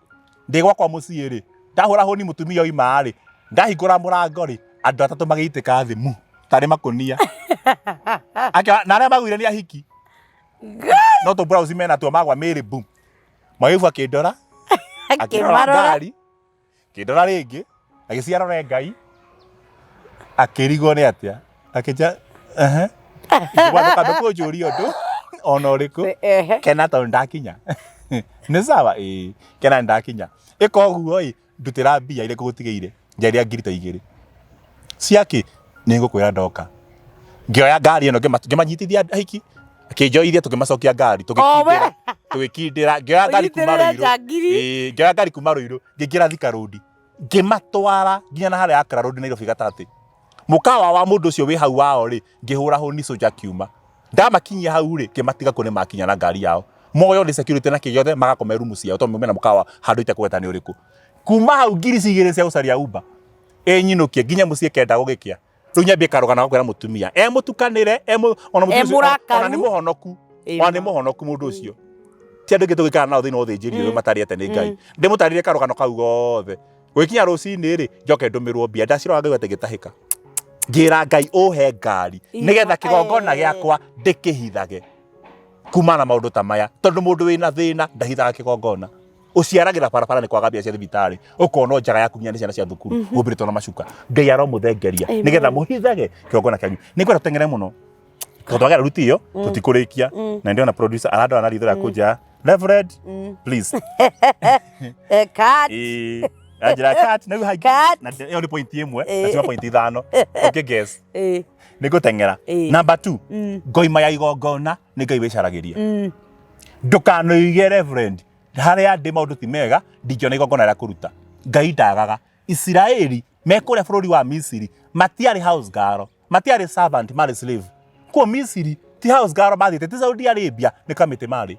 ndĩ gwakwa mũciĩ rĩ, ndahũra honi mũtumia oima rĩ, ndahingũra mũrango rĩ, andũ atatũ magĩitĩka thĩ mu tarĩ makũnia. Akĩona na arĩa maguire nĩ ahiki. No tũ blouse mena tuo magwa mĩrĩ boom. Mwaibu akĩndora, akĩrora Akĩmarora. ngari, akĩndora rĩngĩ, agĩciarore Ngai, akĩrigwo nĩ atĩa, akĩnja ehe, ngĩmwatha ndũkambe kũnjũria ũndũ ona ũrĩkũ, Ehe. kena tondũ ndakinya. Nĩ sawa ĩĩ, kena nĩndakinya. Ĩka ũguo ĩ, ndutĩra mbia iria ngũgũtigĩire, njaria ngiri ta igĩrĩ. Ciakĩ? Nĩngũkwĩra ndoka. Ngĩoya ngari ĩno ngĩmanyitithia ahiki, akĩnjoithia tũkĩmacokia ngari, tũgĩkindĩra, tũgĩkindĩra, ngĩoya ngari kuma Ũnyitĩrĩre Rũirũ. njangiri. Ĩĩ, ngĩoya ngari kuma Rũirũ, ngĩingĩra Thika Road, ngĩmatwara nginya na harĩa Accra Road Nairobi gatagatĩ. Mũkawa wa mũndũ ũcio wĩ hau wao rĩ, ngĩhũra hũni soja akiuma. Ndamakinyia hau rĩ, ngĩmatiga kũu nĩ makinya na ngari yao. Moyo nĩ security na kĩ gĩothe magakome rumu ciao tondũ mena mũkawa handũ itekũgweta nĩ ũrĩkũ. Kuma hau ngiri cigĩrĩ cia gũcaria Uber ĩnyinũkie nginya mũciĩ kenda gũgĩkĩa. Rĩu nyambie karũgano ga kwĩra mũtumia e mũtukanĩre e mũ, ona mũtumia ũcio- mũrakaru. ona nĩ mũhonoku ona nĩ mũhonoku mũndũ ũcio ti andũ aingĩ tũgĩikara nao thĩinĩ wa ũthĩnjĩri ũyũ matarĩte nĩ Ngai ndĩmũtarĩrie karũgano kau gothe gũgĩkinya rũcinĩ rĩ njoke ndũmĩrwo mbia ndacirora ngaigua atĩ ngĩtahĩka ngĩra Ngai ũhe ngari nĩgetha kĩgongona gĩakwa ndĩkĩhithage kumana na maũndũ ta maya tondũ mũndũ wĩna thĩna ndahithaga kĩgongona ũciaragĩra barabara nĩ kwaga mbia cia thibitarĩ ũkona o njaga yaku nginya nĩ ciana cia thukuru humbĩrĩtwo na macuka Ngai aromũthengeria nĩgetha mũhithage kĩgongona kĩanyu nĩ ngwenda tũteng'ere mũno tondũ twagera ruti ĩyo tũtikũrĩkia na ndĩrona producer arandora na ritho rĩa kũnjĩra Reverend please Eh, cut. Ĩĩ, anjĩra cut na rĩu hangĩ- Cut. na ĩyo nĩ point ĩmwe Ĩĩ. na ciuma point ithano ũngĩ guess Eh, nĩ ngũteng'era Ĩĩ. number 2 ngoima ya igongona nĩ Ngai wĩcaragĩria mm. ndũkanoige reverend harĩa ndĩ maũndũ ti mega ndingĩona igongona rĩa kũruta Ngai ndagaga Isiraeli me kũrĩa bũrũri wa Misiri matiarĩ house girl matiarĩ servant marĩ slave kuo Misiri ti house girl mathiĩte ti Saudi Arabia nĩ kamĩtĩ marĩ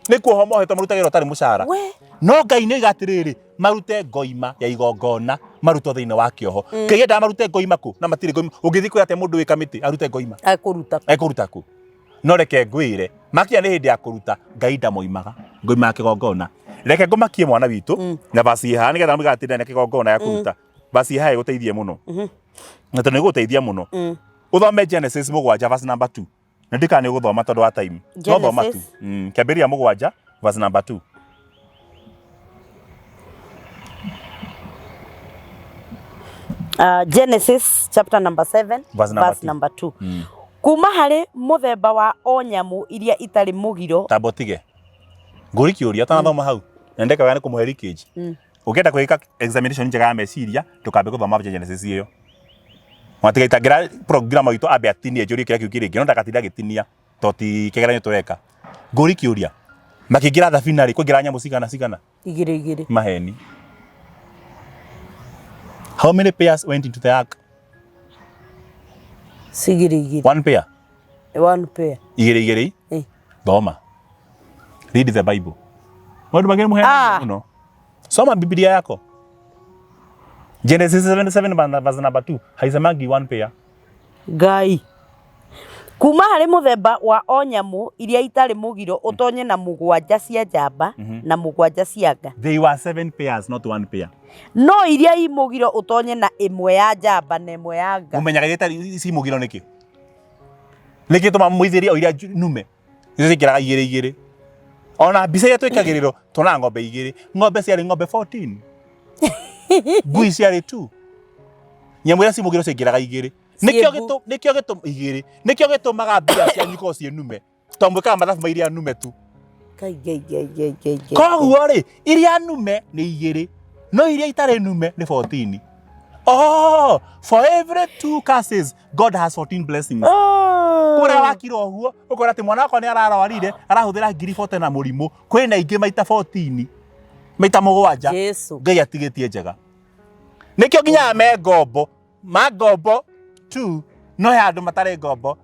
nĩ kuohwo mohetwo marutagĩra ũtarĩ mũcara We. no Ngai nĩ oiga atĩrĩrĩ marute ngoima ya igongona marutwo thĩinĩ wa kĩoho Ngai endaga marute ngoima kũ na matirĩ ngoima ũngĩthiĩ kwĩra atĩa mũndũ wĩ kamĩtĩ arute ngoima Ekũruta. Ekũruta kũ no reke ngwĩre makinya nĩ hĩndĩ ya kũruta Ngai ndamoimaga ngoima ya kĩgongona reke ngũmakie mwana witũ na vaci haha nĩgetha mũgatinda na kĩgongona ya kũruta vaci haha ĩgũteithie mũno na tondũ nĩgũteithia mũno ũthome Genesis 7 verse number 2 na ndikana nĩ ũgũthoma tondũ wa time no thoma tu Genesis. Kĩambĩrĩria 7 verse number 2 Genesis chapter number 7 Verse number verse 2. number 2. Kuma harĩ mũthemba wa o nyamũ iria itarĩ mũgiro tamba ũtige ngũri kĩũria ũtanathoma hau na ndeka wega nĩ kũmũhe leakage ũngĩenda kwĩka examination njega ya meciria ndũkambe gũthoma Genesis ĩyo matigaitangĩra program witũ ambe atinie njũrie kĩrĩa kĩu kĩrĩ no ndagatinda agĩtinia to ti kĩgeranio tũreka ngũri kĩũria makĩingĩra thabina rĩ kũingĩra nyamũ cigana cigana igĩrĩ igĩrĩ maheni how many pairs went into the ark cigĩrĩ igĩrĩ one pair one pair igĩrĩ igĩrĩ Eh. thoma read the bible maũndũ mangĩ nĩ mũheanaga Ah. mũno soma biblia yako Genesis 77 verse number 2 haisemangi one pair Ngai kuma harĩ mũthemba wa o nyamũ iria itarĩ mũgiro ũtonye na mũgwanja cia njamba na mũgwanja cia nga they were seven pairs not one pair no iria i mũgiro ũtonye na ĩmwe ya njamba na ĩmwe ya nga mũmenyaga iria itarĩ ci mũgiro nĩkĩ nĩkĩ tũma mũithĩrie o iria nume nĩcio ciingĩraga igĩrĩ igĩrĩ ona mbica iria twĩkagĩrĩrwo tuonaga ng'ombe igĩrĩ ng'ombe ciarĩ ng'ombe 14 ngui ciarĩ 2 nyamũ iria ci mũgiro ciaingĩraga igĩrĩ nĩkĩo Ciĩ mbu. nĩkĩo gĩtũ igĩrĩ nĩkĩo gĩtũmaga mbia cianyu ikorwo ciĩ nume tondũ mwĩkaga mathabu ma iria nume tu Ngai, Ngai, Ngai, Ngai, Ngai, Ngai. koguo rĩ iria nume nĩ igĩrĩ no iria itarĩ nume nĩ 14 oh for every two curses god has 14 blessings Oh. kũrĩa wakira ũguo ũkora atĩ mwana wakwa nĩ ararwarire arahũthĩra ngiri 40 na mũrimũ kwĩna ingĩ maita 14 maita mũgwanja Jesu. Ngai atigĩtie njega nĩkĩo nginya aya me ngombo ma ngombo 2 no he andũ matarĩ ngombo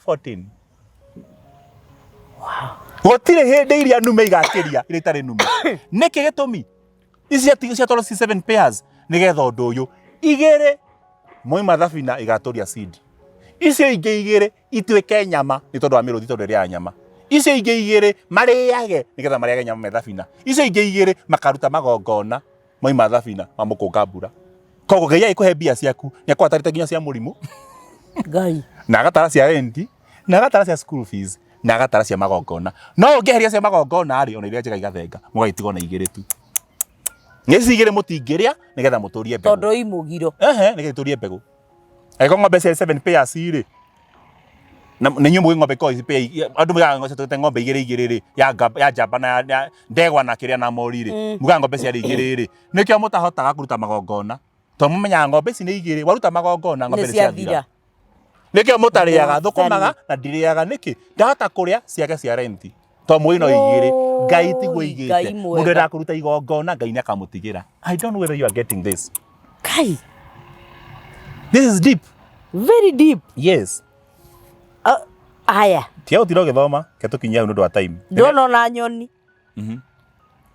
14 gũtirĩ hĩndĩ iria nume igakĩria iria itarĩ nume nĩkĩ gĩtũmi Ici ciatwarwo ci seven pairs nĩgetha ũndũ ũyũ igĩrĩ moima thabina igatũria seed. Icio ingĩ igĩrĩ ituĩke nyama nĩ tondũ wa mĩrũthi tondũ ĩrĩaga nyama. Icio ingĩ igĩrĩ marĩage nĩgetha marĩage nyama me thabina. Icio ingĩ igĩrĩ makaruta magongona moima thabina ma mũkũnga mbura. Koguo Ngai agĩkũhe mbia ciaku nĩ akwatarĩte nginya cia mũrimũ. Ngai. Na agatara cia renti na agatara cia school fees na agatara cia magongona. No ũngĩeheria cia magongona rĩ, ona iria njega igathenga mũgagĩtigwo na igĩrĩ tu. Nĩ ici igĩrĩ mũtingĩrĩa nĩgetha mũtũrie mbegũ. Tondũ i mũgiro. Ehe, nĩgetha itũrie mbegũ. Angĩkorwo ng'ombe ciarĩ seven pairs rĩ, na nĩ inyuĩ mũĩ ng'ombe ikoragwo pair andũ moigaga ng'ombe ciatũrĩte ng'ombe igĩrĩ igĩrĩ rĩ, ya ngamba ya njamba na ya ndegwa na kĩrĩa na mori rĩ, mugaga ng'ombe ciarĩ igĩrĩ rĩ, nĩkĩo mũtahotaga kũruta magongona. Tondũ mũmenyaga ng'ombe ici nĩ igĩrĩ, waruta magongona ng'ombe Nĩ nĩ ciathira. ciathira. Nĩkĩo mũtarĩaga, thũkũmaga Mwathani. na ndirĩaga nĩkĩ? Ndahota kũrĩa ciake cia renti. To mũĩ no igĩrĩ. Ngai tiguo Oi, igĩte. Ngai Mũndũ mwega. endaga kũruta igongona Ngai nĩakamũtigĩra. I don't know whether you are getting this. Kai. This is deep. Very deep. Yes. Aya. Tiga gũtinda ũgĩthoma, reke tũkinyie hau nĩ ũndũ wa time. Ndona ona nyoni.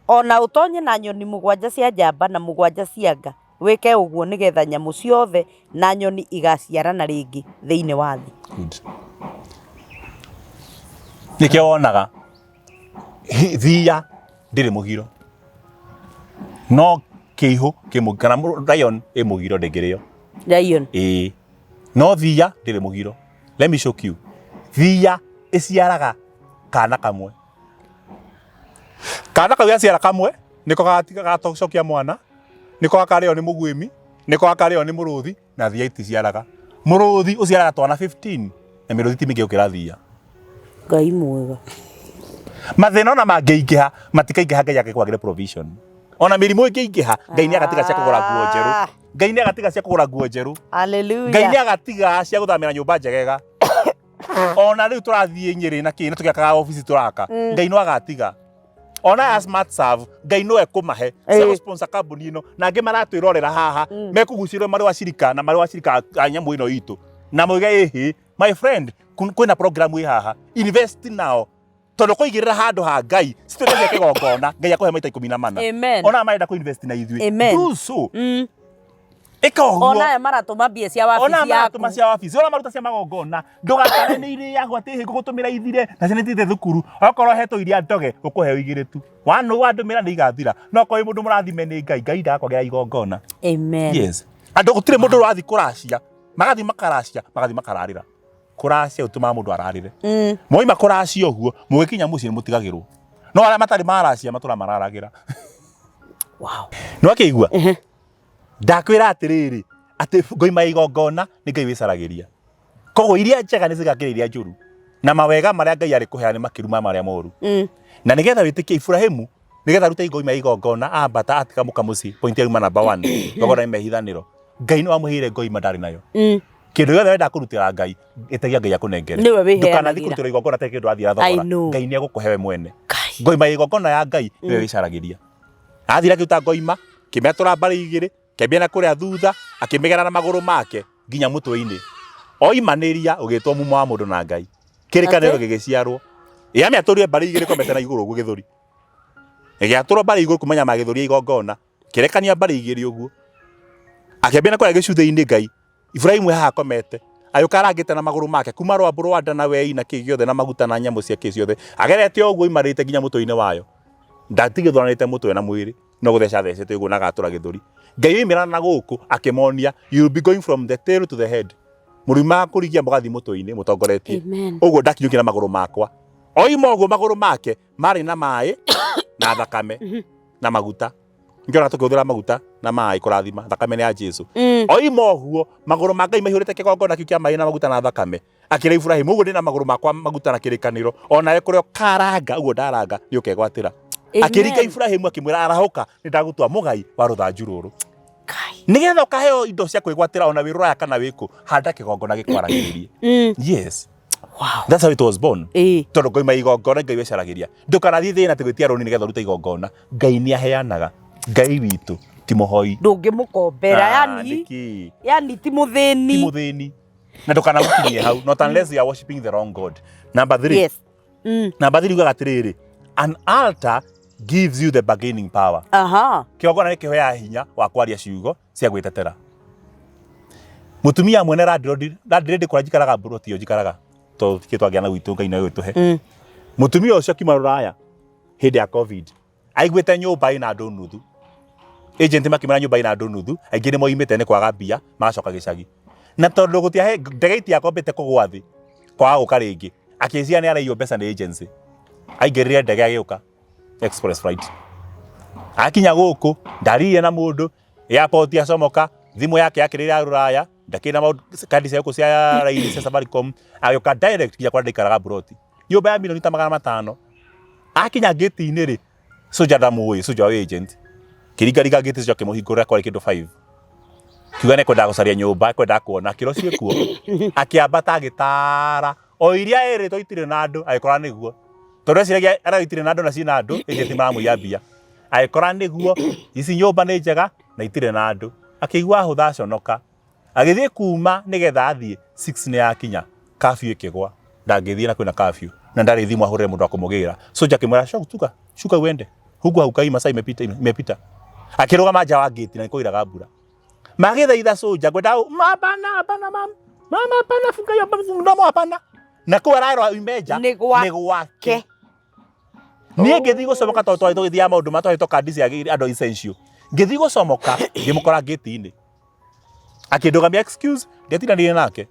O na ũtonye na nyoni mũgwanja cia njamba na mũgwanja cia nga, wĩke ũguo nĩ getha nyamũ ciothe na nyoni igaciarana rĩngĩ thĩinĩ wa thĩ. Good. Nĩkĩo wonaga thiya ndĩrĩ mũgiro no kĩihũ kĩ mũgiro kana lion ĩ mũgiro ndĩngĩrĩo. Lion. Ĩĩ no thiya ndĩrĩ mũgiro. Let me shock you. Thiya ĩciaraga kana kamwe. Kana kau gaciara kamwe nĩko gagacokia mwana, nĩko gakarĩo nĩ mũguĩmi, nĩko gakarĩo nĩ mũrũthi na thiya iticiaraga. Mũrũthi ũciaraga twana 15 na mĩrũthi ti mĩingĩ gũkĩra thiya. Ngai mwega. Mathĩna ona mangĩingĩha matikaingĩha Ngai angĩkwagĩre provision. Ona mĩrimũ ĩngĩingĩha Ngai nĩ agatiga cia kũgũra nguo njerũ. Ah. Ngai nĩ agatiga cia kũgũra nguo njerũ. Hallelujah. Ngai nĩ agatiga cia gũthamĩra nyũmba njegega. Ona rĩu tũrathiĩ Nyĩrĩ na kĩ na tũgĩakaga obici tũraka. Ngai no agatiga. Ona aya Smart Serve Ngai no ekũmahe cia gũ-sponsor kambuni ĩno na angĩ maratwĩrorera haha mekũgucĩrĩrio marĩ wacirika na marĩ wacirika a nyamũ ĩno itũ na moige ĩhĩ my friend kwĩna program ĩ haha invest now tondũ kũigĩrĩra handũ ha Ngai cituĩke cia kĩgongona Ngai akũhe maita ikũmi na mana. Amen. Ona marenda kũ invest na ithuĩ. Amen. Do so. Ĩka ũguo. Ona aya maratũma mbia cia wabici Ona yaku. maratũma cia wabici, ona maruta cia magongona. Ndũgatare nĩ irĩagwo atĩ hĩ ngũgũtũmĩra ithire na ciana ithiĩte thukuru. Okorwo hetwo iria ndoge ũkũheo igĩrĩ tu. Wanũ wandũmĩra nĩ igathira. No okorwo wĩ mũndũ mũrathime nĩ Ngai, Ngai ndagakwagĩra igongona. Amen. Yes. Andũ gũtirĩ mũndũ ũrathiĩ kũracia. Magathiĩ makaracia, magathiĩ makararĩra. Kũracia gũtũmaga mũndũ ararĩre. Mwoima kũracia ũguo, mũgĩkinya mũciĩ nĩ mũtigagĩrwo. No arĩa matarĩ maracia matũra mararagĩra. Wow. Nĩ wakĩigua? Ndakwĩra atĩrĩrĩ, atĩ ngoima igongona nĩ Ngai wĩcaragĩria. Koguo iria njega nĩ cigakĩra iria njũru. Na mawega marĩa Ngai arĩ kũheana nĩ makĩru ma marĩa moru. Na nĩgetha wĩtĩkie Iburahĩmu, nĩgetha arute ngoima igongona ambata atiga mũka mũciĩ, point ya yuma number 1, igongona nĩ mehithanĩro. Ngai nĩ wamũheire ngoima ndarĩ nayo. Kĩndũ gĩothe wenda kũrutĩra Ngai, ĩtagia Ngai akũnengere. Nĩwe wĩheanagĩra. Ndũkanathiĩ kũrutĩra igongona atarĩ kĩndũ ũrathiĩ I thogora. know. Ngai nĩ egũkũhe we mwene. Ngai. Ngoima ya igongona ya Ngai nĩwe wĩcaragĩria. Athire akĩruta ngoima, akĩmĩatũra mbarĩ igĩrĩ, akĩambia na kũrĩa thutha, akĩmĩgera na magũrũ make nginya mũtwe-inĩ. Oimanĩria ũgĩtwo mumo wa mũndũ na Ngai. Kĩrĩkanĩro Atĩ? gĩgĩciarwo. Ĩ amĩatũrire mbarĩ igĩrĩ komete na igũrũ ũguo gĩthũri. Ĩgĩatũrwo mbarĩ igũrũ kuma nyama ya gĩthũri ya igongona. Kĩrekania mbarĩ igĩrĩ ũguo. Akĩambia na kũrĩa gĩcuthĩ-inĩ Ngai. Iburahĩmu e haha akomete. Agĩũka arangĩte na magũrũ make kuma rwambũ rwa nda na wei na kĩ gĩothe na maguta na nyamũ cia kĩ ciothe. Agerete o ũguo oimarĩte nginya mũtwe-inĩ wayo. Ndatigithũranĩte mũtwe na mwĩrĩ, no gũtheca athecete ũguo na agatũra gĩthũri. Ngai oimĩra na gũkũ akĩmonia, you will be going from the tail to the head. Mũriumaga kũrigia mũgathiĩ mũtwe-inĩ mũtongoretie. Amen. Ũguo ndakinyũkia na magũrũ makwa. Oima ũguo magũrũ make marĩ na maĩ na thakame na maguta. Nĩkĩo ona tũkĩhũthĩra maguta na maĩ kũrathima thakame nĩ ya Jesu. Oima ũguo magũrũ ma Ngai maihũrĩte kĩgongona kĩu kĩa maĩ na maguta na thakame. Akĩra Iburahĩmu ũguo ndĩ na magũrũ makwa maguta na kĩrĩkanĩro onawe kũrĩa ũkaranga ũguo ndaranga nĩ ũkegwatĩra. Akĩringa Iburahĩmu akĩmwĩra arahũka nĩ ndagũtua mũgai wa rũthanju rũrũ. Kai. Nĩgetha ũkaheo indo cia kwĩgwatĩra ona wĩ rũraya kana wĩ kũ, handa kĩgongona gĩkwaragĩrĩrie. Yes. Wow. That's how it was born. Ĩĩ. Tondũ ngoima igongona Ngai wecaragĩria. Ndũkanathiĩ thĩna atĩ gwĩtia rũni nĩgetha ũrute igongona. Ngai nĩ aheanaga. Ngai witũ ti mũhoi. Ndũngĩmũkombera Ah, yani nĩkĩ? yani ti Ti mũthĩni. mũthĩni. Na ndũkanagũkinyie hau. Not unless you are worshiping the wrong God. Number 3. Yes. Number 3 yugaga atĩrĩrĩ, an altar Gives you the bargaining power. Kĩgongona nĩ kĩhoyaga hinya wa kwaria ciugo cia gwĩtetera. Mũtumia mwene landlord, landlady kũrĩa njikaraga mburoti ĩyo njikaraga, tondũ tikĩ twagĩa na gwitũ Ngai no gũtũhe. Mũtumia ũcio akiuma rũraya hĩndĩ ya COVID, aiguĩte nyũmba ĩna andũ nuthu. Agent makĩmwĩra nyũmba ĩna andũ nuthu, aingĩ nĩ moimĩte nĩ kwaga mbia, magacoka gĩcagi. Na tondũ gũtiahe ndege itiakombĩte kũgwa thĩ, kwaga gũka rĩngĩ, akĩciria nĩ araiywo mbeca nĩ agency. Aingĩrire ndege agĩũka express flight. Akinya gũkũ, ndaririe na mũndũ, airport acomoka, thimũ yake yakĩrĩra ya rũraya, ndakĩrĩ na maũndũ, kandi cia gũkũ cia raini cia Safaricom, agĩũka direct nginya kũrĩa ndaikaraga mburoti. Nyũmba ya milioni ta 500. Akinya gate-inĩ rĩ, soja ndamũĩ, soja wa agent. Kĩringaringa gate soja akĩmũhingũrĩra kwarĩ kĩndũ 5. Kiuga nĩ kwendaga gũcaria nyũmba, kwendaga kuona, akĩrwo ciĩkuo. Akĩambata agĩtara, o iria ĩrĩtwo itirĩ na andũ, agĩkora nĩguo. Tondũ eciragia arĩa itirĩ na andũ na ciĩna andũ, agent maramũiya mbia. Agĩkora nĩguo, ici nyũmba nĩ njega na itirĩ na andũ. Akĩigua ahũtha aconoka. Agĩthiĩ kuma nĩgetha athiĩ, 6 nĩ yakinya, curfew ĩkĩgwa. Ndangĩthiĩ na kwĩna curfew. Na ndarĩ thimũ ahũrĩre mũndũ wa kũmũgĩra. Soja akĩmwĩra, shuka, shuka uende. Huku haukai masaa imepita, imepita. Akĩrũgama nja wa gate na nĩ kwairaga mbura. Magĩthaitha soja ngwenda hapana, hapana mama. Mama hapana, funga hiyo mdomo hapana. Na kũu ararora uime nja Nĩ gwake. nĩ gwake. Niĩ ngĩthiĩ gũcomoka tondũ twarĩ tũgĩthiaga maũndũ ma twarĩ kandi cia andũ essential. Ngĩthiĩ gũcomoka ngĩmũkora gate-inĩ. Akĩndũgamia excuse, ndiatindanire nake.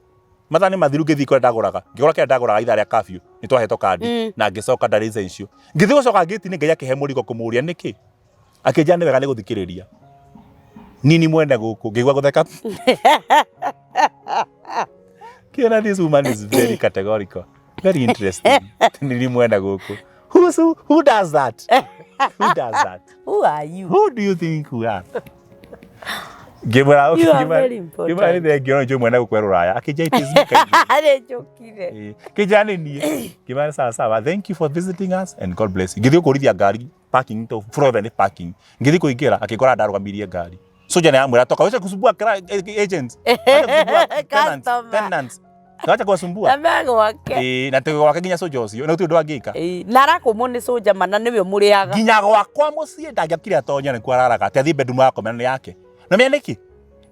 Mathaa nĩ mathiru ngĩthiĩ kũrĩa ndagũraga. Ngĩgũra kĩrĩa ndagũraga ithaa rĩa curfew. Nĩ twahetwo kandi na ngĩcoka ndarĩ essential. Ngĩthiĩ gũcoka gate-inĩ Ngai akĩhe mũrigo kũmũria nĩkĩ. Akĩnjĩra nĩ wega nĩ gũthikĩrĩria. Niĩ ni mwene gũkũ ngĩigua gũtheka. Kĩona this woman is very categorical. Very interesting. Ni ni mwene gũkũ. Who does that? Who does that? Who are you? Who do you think we are? Ngĩmwĩra You are very important. ngĩmwĩra nĩ thengiũ no njũĩ mwene gũkũ e rũraya. Akĩnjĩra it is me kindly. Arĩ njũkire. Kĩnjĩra nĩ niĩ. Ngĩmwĩra sawa sawa. Thank you for visiting us and God bless you. Ngĩthiĩ kũrithia ngari parking to floor nĩ parking. Ngĩthiĩ kũingĩra akĩngora ndarũgamirie ngari. Soja nĩ amwĩra toka wacha kusumbua agents. Wacha kusumbua tenants. Customer. Tenants. Wacha kuwasumbua. Na gwake. Ĩĩ na tĩ gwake nginya soja ũcio na gũtirĩ ũndũ angĩka. Ĩĩ, na arakũmwo nĩ soja mana nĩwe ũmũrĩaga. Nginya gwakwa mũciĩ ndangĩakire atonya nĩkuo araraga atĩ athiĩ bedroom akomera nĩ yake. Na menya nĩkĩ?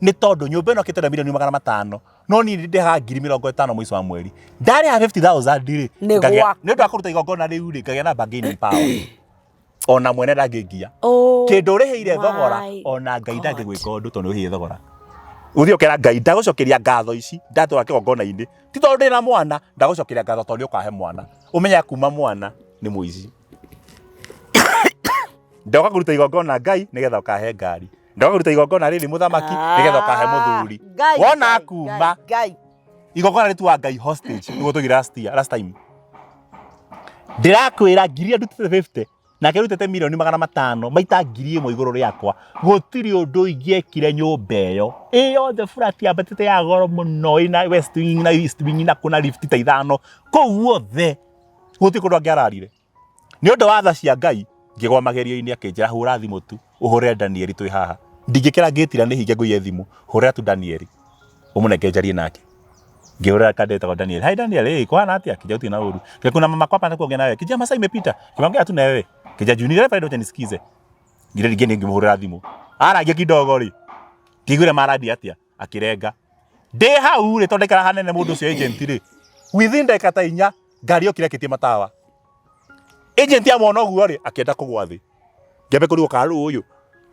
Nĩ tondũ nyũmba ĩno akĩte na milioni 500 no niĩ ndĩhaga 50,000 mũico wa mweri. Ndarĩha 50,000 rĩ, Nĩ ngagĩa- gwaku. nĩ ũndũ wa kũruta igongona rĩu rĩ, ngagĩa na bargaining power. Ona mwene ndangĩngia. Oh Kĩndũ ũrĩhĩire thogora my ona Ngai God. ndangĩgwĩka ũndũ tondũ nĩ ũrĩhĩire thogora. Ũthiĩ ũkera Ngai ndagũcokeria ngatho ici ndatwara kĩgongona-inĩ ti tondũ ndĩna mwana, ndagũcokeria ngatho tondũ nĩ ũkahe mwana. Ũmenyaga kuma mwana nĩ mũici. Ndoka kũruta igongona Ngai nĩgetha ũkahe ngari. Ndoka kũruta igongona rĩrĩ mũthamaki nĩgetha ũkahe mũthuri. Ngai, Wona Ngai, kuma Ngai, Ngai. igongona rĩtuaga Ngai hostage nĩguo tũgire last year, last time. Ndĩrakwĩra ngiri iria ndutĩte 50 nake arutĩte milioni 500 maita 1000 igũrũ rĩakwa. Gũtirĩ ũndũ ingĩekire nyũmba ĩyo. Ĩ yothe flat yambatĩte ya goro mũno ĩna west wing na east wing na kũna lift ta ithano. Kũu guothe gũtirĩ kũndũ angĩararire. Nĩ ũndũ wa tha cia Ngai ngĩgwa magerio-inĩ akĩnjĩra hũra thimũ tu ũhũrĩre Danieli twĩ haha. Ndingĩkĩra ngĩtira nĩ hinge ngũiye thimũ, hũrĩra tu Danieli ũmũnengere njarie nake. Ngĩhũrĩra kadi etagwo Daniel. Hi Daniel, hey, kuhana atĩa? Kija uti na uru. Kija kuna mama kwa hapa kuongea nawe. Kija masaa imepita. Kiongea tu na wewe. Kija juu ni refa ndio nisikize. Ngire rĩngĩ nĩngĩmũhũrĩra thimũ. Aragia kidogo rĩ. Ndiguire marathi atĩa. Akĩrenga. Ndĩ hau rĩ tondũ ndaikara hanene mũndũ ũcio agent rĩ. Within ndagĩka ta inya ngari yokire akĩtie matawa. Agent amwona ũguo rĩ akĩenda kũgwa thĩ. Ngĩambia kũrigwo kana rĩu ũyũ.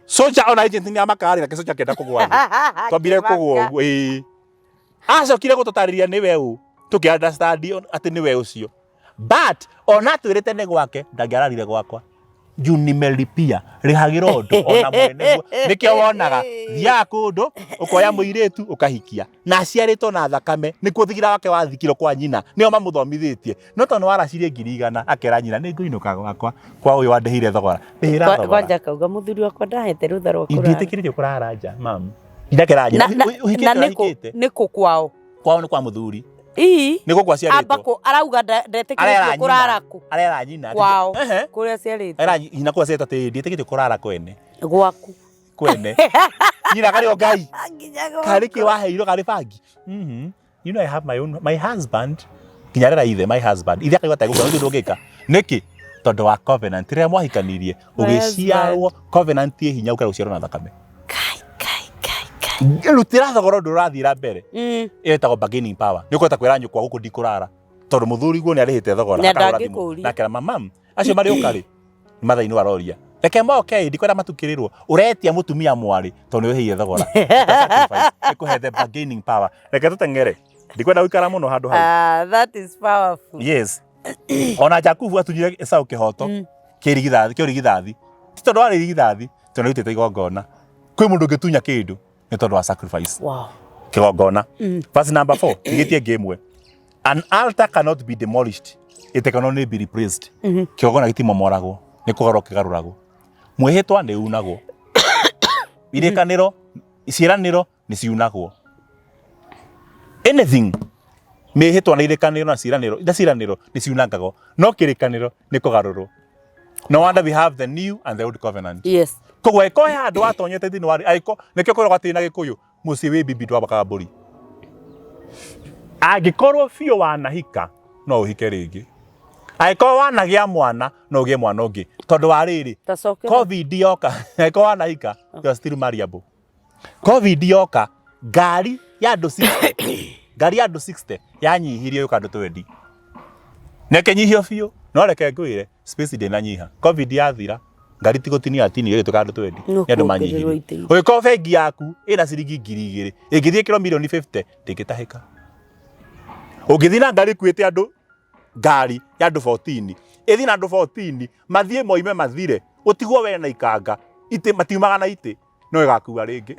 Soja ona agent nĩ amakaga rĩ nake soja akĩenda kũgwa thĩ. Twambire kũgwa ũguo ĩĩ. Acokire gũtũtarĩria nĩwe ũ tũkĩ understand atĩ nĩwe ũcio. But ona atwĩrĩte nĩ gwake ndangĩararire gwakwa. Juu nimelipia rĩhagĩra ũndũ ona mwene guo. Nĩkĩo wonaga thiaga kũndũ ũkoya mũirĩtu ũkahikia na aciarĩtwo na thakame nĩkuo thigira wake wathikirwo kwa nyina nĩo mamũthomithĩtie no tondũ nĩwaracirie 100,000 akera nyina nĩ ngũinũka gwakwa kwa ũyũ wandĩhire thogora ndĩhĩra thogora. Kwanja akauga mũthuri wakwa ndahete rũtha rwa kũrara. Ndiĩtĩkĩrĩtio kũrara nja mam. Ndakera nyina Na, na, ũhikĩte na nĩkũ ũhikĩte nĩkũ kwao? Kwao nĩ kwa mũthuri. Ii. Nĩ gũkũ aciarĩtwo. Amba kũ arauga ndetĩkĩrĩtio kũrara kũ? Arera nyina. Kwao. Kũrĩa aciarĩtwo. Arera nyina kũu aciarĩtwo atĩ ndiĩtĩkĩrĩtio kũrara kwene. Gwaku. Kwene. Nyina karĩ o Ngai. Karĩ kĩ waheirwo karĩ bangi. You know I have my own my husband. Nginya arera ithe my husband. Ithe akaigua ategũkua no ndũngĩka. Nĩkĩ? Tondũ wa covenant rĩrĩa mwahikanirie ũgĩciarwo, covenant ĩ hinya gũkĩra gũciarwo na thakame. Kai, kai, kai, kai. Rutĩra thogora ũndũ ũrathiĩ na mbere. Ĩyo ĩtagwo bargaining power. Nĩ ũkũhota kwĩra nyũkwa gũkũ ndikũrara tondũ mũthuri guo nĩ arĩhĩte thogora. Na akagũra thimũ. ndangĩkũria. Na akera mamam acio marĩũka rĩ mathainĩ waroria reke moke ĩ ndikwenda matukĩrĩrwo ũretia mũtumia mwarĩ tondũ nĩ wĩhĩire thogora. Ruta sacrifice, ĩkũhe the bargaining power. Reke tũteng'ere, ndikwenda gũikara mũno handũ hau. Ah, that is powerful. Yes, ona Jakubu atunyire Esau kĩhoto kĩrigithathi kĩorigithathi ti tondũ warĩ irigithathi, tondũ nĩarutĩte igongona. Kwĩ mũndũ ũngĩtunya kĩndũ nĩ tondũ wa sacrifice. Kĩgongona. Verse number 4, tigĩtie ngĩ ĩmwe. An altar cannot be demolished, it can only be replaced. Kĩgongona gĩtimomoragwo, nĩ kũgarũrwo kĩgarũragwo. Mwĩhĩtwa nĩ unagwo, irĩkanĩro, ciĩranĩro nĩ ciunagwo. Anything, mĩhĩtwa na irĩkanĩro na ciĩranĩro, na ciĩranĩro nĩ ciunangagwo, no kĩrĩkanĩro nĩ kũgarũrwo. No wonder we have the new and the old covenant. Koguo angĩkorwo he handũ watonyete thĩinĩ wa angĩkorwo nĩkĩo kwĩragwo atĩ na Gĩkũyũ mũciĩ wĩ bibi ndwambakaga mbũri. Angĩkorwo biũ wanahika no ũhike rĩngĩ, angĩkorwo wanagĩa mwana no ũgĩe mwana ũngĩ, tondũ wa rĩrĩ Tacokera. COVID yoka, angĩkorwo wanahika you are still marriable. COVID yoka, ngari ya andũ 60, ngari ya andũ 60 yanyihirio yũka andũ 20 na ĩkĩnyihio biũ. No reke ngwĩre, space ndĩnanyiha. COVID yathira, ngari ti gũtinia yatinio ĩgĩtuĩka andũ 20. No nĩ andũ kuongererwo manyihirio. itĩ. Ũgĩkorwo bengi yaku ĩna ciringi 2000 ĩngĩthiĩ ĩkĩrwo mirioni 50 ndĩngĩtahĩka. Ũngĩthiĩ na ngari ĩkuĩte andũ, ngari ya andũ 14 ĩthiĩ na andũ 14 mathiĩ moime mathire, ũtigwo we na ikanga itĩ, matiumaga na itĩ no ĩgakua rĩngĩ,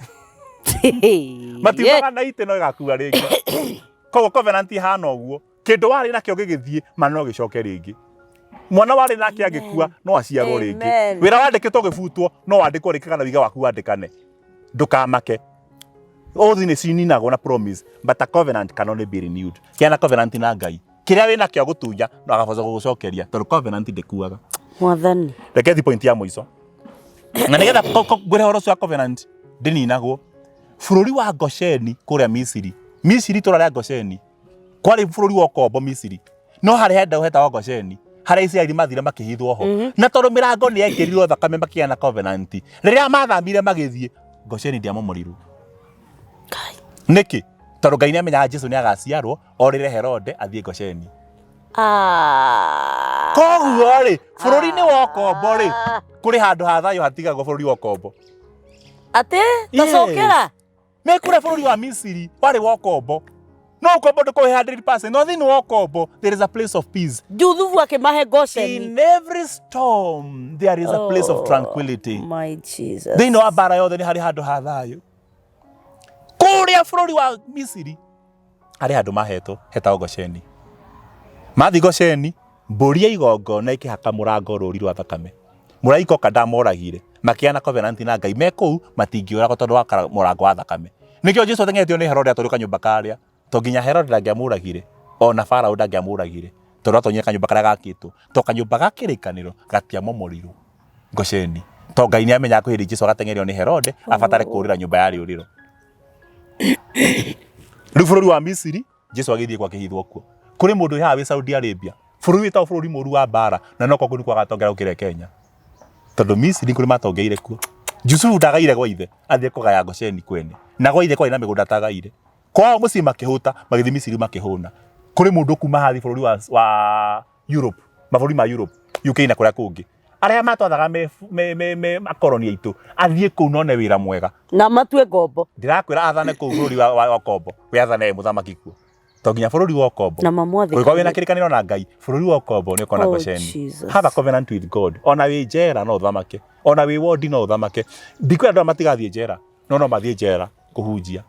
matiumaga na itĩ no ĩgakua rĩngĩ. Koguo covenant ihana ũguo, kĩndũ warĩ nakĩo gĩgĩthiĩ ma no gĩcoke rĩngĩ. Mwana warĩ nake angĩkua no aciarwo rĩngĩ. Amen. Wĩra wandĩkĩtwo ũgĩbutwo no wandĩkwo rĩngĩ kana wĩga waku wandĩkane. Ndũkamake. Othi nĩ cininagwo na promise, but a covenant can only be renewed. Kĩa na covenant na Ngai, kĩrĩa wĩ nakĩo gũtunya no agaboca gũgũcokeria tondũ covenant ndĩkuaga. Mwathani. Reke thi point ya mũico na nĩgetha ngwĩre ũhoro ũcio wa covenant ndĩninagwo. Bũrũri wa Gosheni kũrĩa Misiri, Misiri itũũra rĩa Gosheni kwarĩ bũrũri wa ũkombo Misiri, no harĩ handũ hetagwo Gosheni harĩa Isiraeli mathire makĩhithwo ho. Na tondũ mĩrango nĩ yekĩrirwo thakame makĩgĩa na covenant, rĩrĩa mathamire magĩthiĩ Gosheni ndĩamomorirwo. Kai. Nĩkĩ? Tondũ Ngai nĩ amenyaga Jesu nĩ agaciarwo orĩre Herode athiĩ Gosheni. Ah. Koguo rĩ, bũrũri-inĩ wa ũkombo rĩ, kũrĩ handũ ha thayũ hatigagwo bũrũri wa ũkombo. Atĩ Yes. tacokera. Nĩ kũrĩa bũrũri wa Misiri warĩ wa ũkombo, no ũkombo ndũkũhe 100%, no thĩinĩ wa ũkombo there is a place of peace. Juthubu akĩmahe Gosheni. In every storm there is a place of tranquility. My Jesus. Thĩinĩ wa mbara yothe nĩ harĩ handũ ha thayũ. Kũrĩa bũrũri wa Misiri harĩ handũ mahetwo hetagwo Gosheni. Mathiĩ Gosheni, mbũri ya igongona ĩkĩhaka mũrango rũri rwa thakame. Mũraika oka ndamoragire, makĩgĩa na covenant na Ngai me kũu matingĩũragwo tondũ wa mũrango wa thakame. Nĩkĩo Jesu ateng'eretio nĩ Herode atwarwo kanyũmba karĩa, to nginya Herode ndangĩamũragire, ona Farao ndangĩamũragire tondũ atonyire kanyũmba karĩa gakĩtwo, to kanyũmba ga kĩrĩkanĩro gatiamomorirwo Gosheni. To Ngai nĩ amenyaga kwĩ hĩndĩ Jesu agateng'erio nĩ Herode abatare kũũrĩra nyũmba ya rĩũrĩro. Rĩu bũrũri wa Misiri Jesu agĩthiĩ kwa kĩhithwo kuo. Kũrĩ mũndũ wĩ haha wĩ Saudi Arabia, bũrũri wĩtagwo bũrũri mũru wa mbara, na no kũu nĩkuo agatongera gũkĩra Kenya, tondũ Misiri kũrĩ matongeire kuo. Jusufu ndagaire gwa ithe, athiĩ kũgaya Gosheni kwene, na gwa ithe kwarĩ na mĩgũnda atagaire. Kwao mũciĩ makĩhũta, magĩthiĩ Misiri makĩhũna. Kũrĩ mũndũ kuma haha bũrũri wa Europe, mabũrũri ma Europe, UK na kũrĩa kũngĩ, arĩa matwathaga me akoroni aitũ, athiĩ kũu none wĩra mwega. Na matue ngombo. Ndĩrakwĩra athane kũu bũrũri wa ũkombo, we athane mũthamaki kuo. To nginya bũrũri wa ũkombo. Na mamwathĩkagĩre. Ũngĩkorwo wĩna kĩrĩkanĩro na Ngai, bũrũri wa ũkombo nĩ ũkona Oh, Gosheni. Jesus. Have a covenant with God. Ona wĩ njera no ũthamake. Ona wĩ wondi no ũthamake. Ndikwĩra andũ aya matigathiĩ njera, no mathiĩ njera kũhunjia.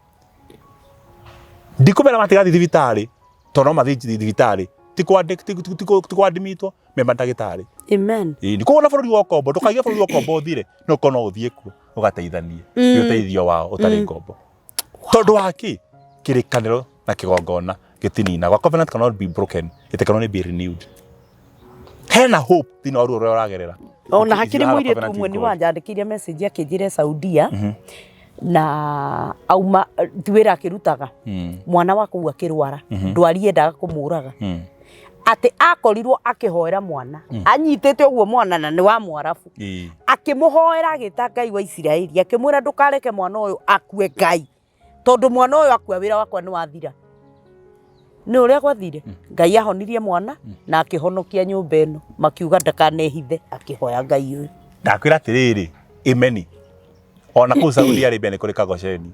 Ndikũmera matigathiĩ thibitarĩ, tondũ no mathiĩ thibitarĩ, ti kwandĩmitwo me mandagĩtarĩ. Amen. Ĩĩ, koguo na bũrũri wa ũkombo, ndũkaige bũrũri wa ũkombo ũthire, no ũkorwo no ũthiĩ kuo ũgateithanie nĩ ũteithio wao ũtarĩ ngombo. Tondũ wa kĩ? Kĩrĩkanĩro na kĩgongona gĩtininagwo. A covenant cannot be broken, it can only be renewed. Hena hope thĩinĩ wa ruo rũrĩa ũragerera. Ona If you hakĩrĩ have a mũirĩtu covenant ũmwe with nĩ God. wanjandĩkĩire message akĩnjĩra Saudia na auma ti wĩra akĩrutaga, mwana wa kũu akĩrwara ndwari yendaga kũmũraga. Atĩ akorirwo akĩhoera mwana anyitĩte ũguo mwana na nĩ wa Mwarabu. Akĩmũhoera, agĩta Ngai wa Isiraeli, akĩmwĩra, "Ndũkareke mwana ũyũ akue, Ngai, tondũ mwana ũyũ akua, wĩra wakwa nĩ wathira." Nĩ ũrĩa gwathire, Ngai ahonirie mwana na akĩhonokia nyũmba ĩno. Makiuga ndakanehithe akĩhoya Ngai ũyũ. Ndakwĩra atĩrĩrĩ, imeni ona kũu Saudi Arabia nĩ kũrĩ kagosheni.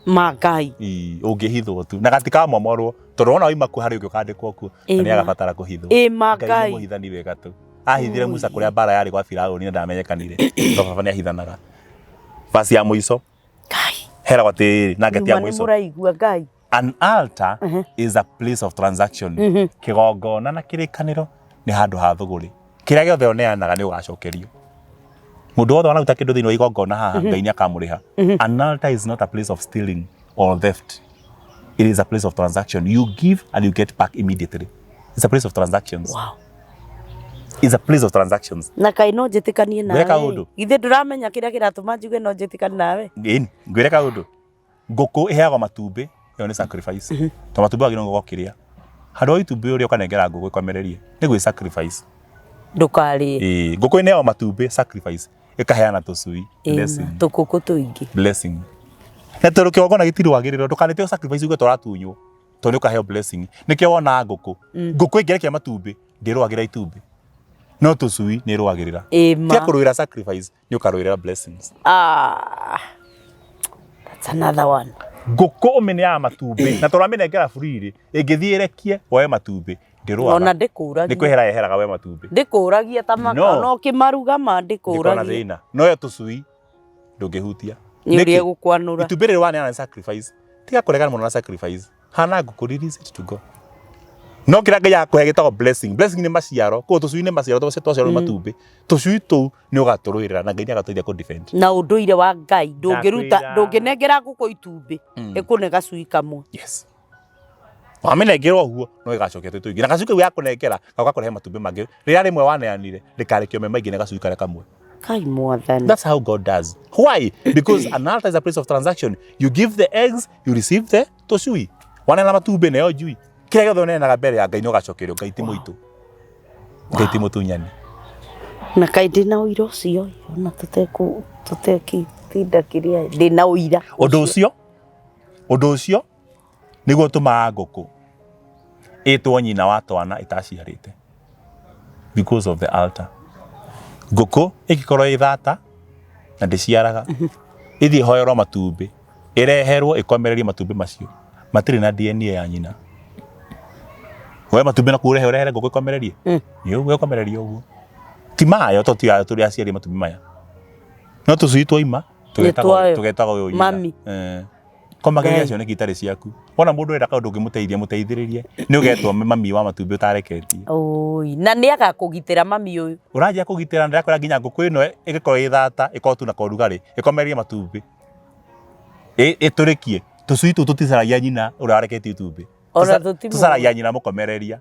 Ma Ngai. Ii, ũngĩhithwo tu na gatikamomorwo, tondũ wona waima kuo harĩ ũngĩ ũkandĩkwo kuo na Ĩma. nĩ agabatara kũhithwo. Ĩma. Ngai nĩ Ngai. mũhithani wega tu. Ahithire Musa kũrĩa mbara yarĩ gwa Firaũni na ndamenyekanire, tondũ baba nĩ ahithanaga. Verse ya mũico. Ngai. Heragwo atĩrĩrĩ na ngeti ya Nyuma nĩ mũico. Mũraigua Ngai. An altar is a place of transaction. Kĩgongona na kĩrĩkanĩro nĩ handũ ha thũgũrĩ. Kĩrĩa gĩothe ũneanaga nĩ ũgacokerio. Mũndũ wothe wanaruta kĩndũ thĩinĩ wa igongona haha, Ngai nĩ akamũrĩha. An altar is not a place of stealing or theft. It is a place of transaction. You give and you get back immediately. It's a place of transactions. It's a place of transactions. Na kaĩ no njĩtĩkanie Ngwĩre nawe? kaũndũ. Githĩ ndũramenya kĩrĩa kĩratũma njuge no njĩtĩkanie nawe? Ĩni, ngwĩre kaũndũ. Ngũkũ ĩheagwo matumbĩ, ĩyo nĩ sacrifice. To matumbĩ wagĩrĩirwo gũkorwo ũkĩrĩa. Handũ wa itumbĩ ũrĩa ũkanengera ngũkũ ĩkomererie, nĩ gwĩ sacrifice. Ndũkarĩe. Ĩĩ, ngũkũ ĩneagwo matumbĩ, sacrifice, ĩkaheana tũcui, blessing. Tũkũkũ tũingĩ. Blessing. Na tondũ kĩgongona gĩtirũagĩrĩrwo, ndũkanĩtio sacrifice uge tũratunywo, tondũ nĩ ũkaheo blessing. Nĩkĩo wonaga ngũkũ. Ngũkũ ĩngĩrekia matumbĩ, ndĩrũagĩra itumbĩ. No tũcui nĩ ĩrũagĩrĩra. Ĩma. Tia kũrũĩra sacrifice, nĩ ũkarũĩrĩra blessings. Ah, that's another one. Ngũkũ ũmĩneaga matumbĩ, na tondũ wamĩnengera free rĩ, ĩngĩthiĩ ĩrekie woe matumbĩ, ndĩrũaga. Ona Nĩ ndĩkũragia. kwĩhera yeheraga we matumbĩ. Ndĩkũragia ta maka. No. Ona ũkĩmaruga ma Ndĩkorwo na ndĩkũragia. thĩna. No yo tũcui ndũngĩhutia. Nĩ ũrĩa Nĩkĩ? ĩgũkwanũra. Itumbĩ rĩrĩ waneana nĩ sacrifice. Tiga kũregana mũno na sacrifice. Hana ngũkũ, release it to go. No kĩrĩa Ngai akũhe gĩtagwo blessing. Blessing nĩ maciaro. Koguo tũcui nĩ maciaro, twaciarwo nĩ matumbĩ. Tũcui tũu nĩ ũgatũrũĩrĩra na Ngai nĩ agatũteithia kũ defend. Na ũndũire wa Ngai, ndũngĩruta. Ndakwĩra. Ndũngĩnengera ngũkũ itumbĩ ĩkũne gacui kamwe. Yes. Wamĩnengera ũguo no ĩgacokia twĩ tũingĩ. Na gacui kau yakũnengera gagoka kũrehe matumbĩ mangĩ. Rĩrĩa rĩmwe waneanire rĩkarekio me maingĩ nĩ gacui karĩa kamwe. Kai Mwathani. That's how God does. Why? Because an altar is a place of transaction. You give the eggs, you receive the tũcui. Waneana matumbĩ, neo njui. Kĩrĩa gĩothe ũneanaga mbere ya Ngai nĩ ũgacokerio. Ngai ti mũitũ. Ngai ti mũtunyani. Na kaĩ ndĩna ũira ũcio, ona tũtekũ tũtekitinda kĩrĩa, ndĩna ũira. Ũndũ ũcio nĩguo ũtũmaga ngũkũ ĩtwo nyina wa twana ĩtaciarĩte, because of the altar. Ngũkũ ĩngĩkorwo ĩ thata na ndĩciaraga, ĩthiĩ ĩhoerwo matumbĩ, ĩreherwo ĩkomererie matumbĩ macio, matirĩ na DNA ya nyina. Woe matumbĩ na kũu ũrehe, ũrehere ngũkũ ĩkomererie, nĩ ũguo ĩkomereria ũguo ti mayo, tondũ ti yayo tũrĩ aciari matumbĩ maya, no tũcui twaima tũgetagwo twayo. Tũgetagwo ũyũ nyina. Mami. Eh. Komagĩrĩria Ngai. cioneki itarĩ ciaku. Wona mũndũ enda kaũndũ ũngĩmũteithia, mũteithĩrĩrie. Nĩ ũgetwo mami wa matumbĩ ũtareketie. Oi, na nĩ agakũgitĩra mami ũyũ. Ũranjia kũgitĩra, ndĩrakwĩra nginya ngũkũ ĩno ĩngĩkorwo ĩ thata, ĩkorwo tu na korugarĩ, ĩkomererie matumbĩ, ĩtũrĩkie tũcui tũu, tũticaragia nyina ũrĩa wareketie itumbĩ. Ona tũtimũĩ. Tũcaragia nyina mũkomereria.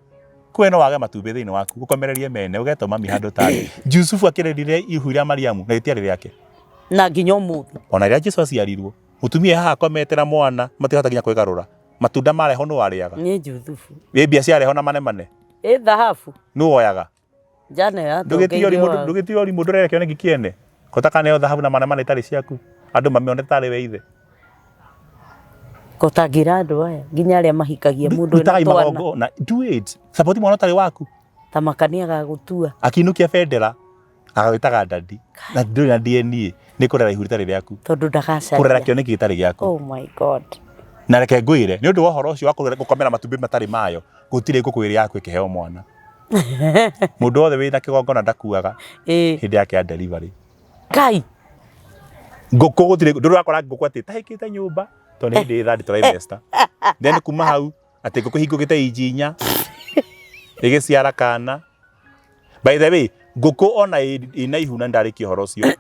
Kwe no wage matumbĩ thĩinĩ waku, ũkomererie mene, ũgetwo mami handũ tarĩ. Jusufu akĩrĩrire ihu rĩa Mariamu na rĩtiarĩ rĩake. Na nginya ũmũthĩ. Ona rĩrĩa Jesu aciarirwo, mũtumia haha akomete na mwana, matirahota nginya kwĩgarũra. Matunda marehwo nũ warĩaga? Nĩ Juthubu. Ĩ mbia ciarehwo na manemane Ĩ thahabu. Nũ woyaga? Njana Ndũgĩtige yatongeire ũrimũ. wao. Ndũgĩtige ũrimũ, ndũrere kĩoneki kĩene kotakaneo thahabu na manemane itarĩ ciaku, andũ mamĩone tarĩ we ithe. Kotangĩra andũ aya nginya arĩa mahikagia mũndũ wĩna Rutagai twana. magongona, do it, support mwana ũtarĩ waku. Ta makania agagũtua. Akiinũkia bendera agagwĩtaga daddy na ndũrĩ na DNA, nĩ kũrera ihu rĩtarĩ rĩaku. Tondũ Kũrera ndagacaria. kĩoneki gĩtarĩ gĩaku. Oh my God. Na reke ngwĩre, nĩ ũndũ wa ũhoro ũcio wa gũkomera matumbĩ matarĩ mayo, gũtirĩ ngũkũ ĩrĩ yaku ĩkĩheo mwana. Mũndũ wothe wĩna kĩgongona ndakuaga hĩndĩ yake ya delivery. Kai. Ngũkũ gũtirĩ, ndũrĩ wakora ngũkũ atĩ tahĩkĩte nyũmba, tondũ nĩ hĩndĩ ĩ third trimester, then kuma hau atĩ ngũkũ ĩhingũkĩte inji 4 ĩgĩciara kana. By the way, ngũkũ ona ĩna ihu, na ndarĩkia ũhoro ũcio,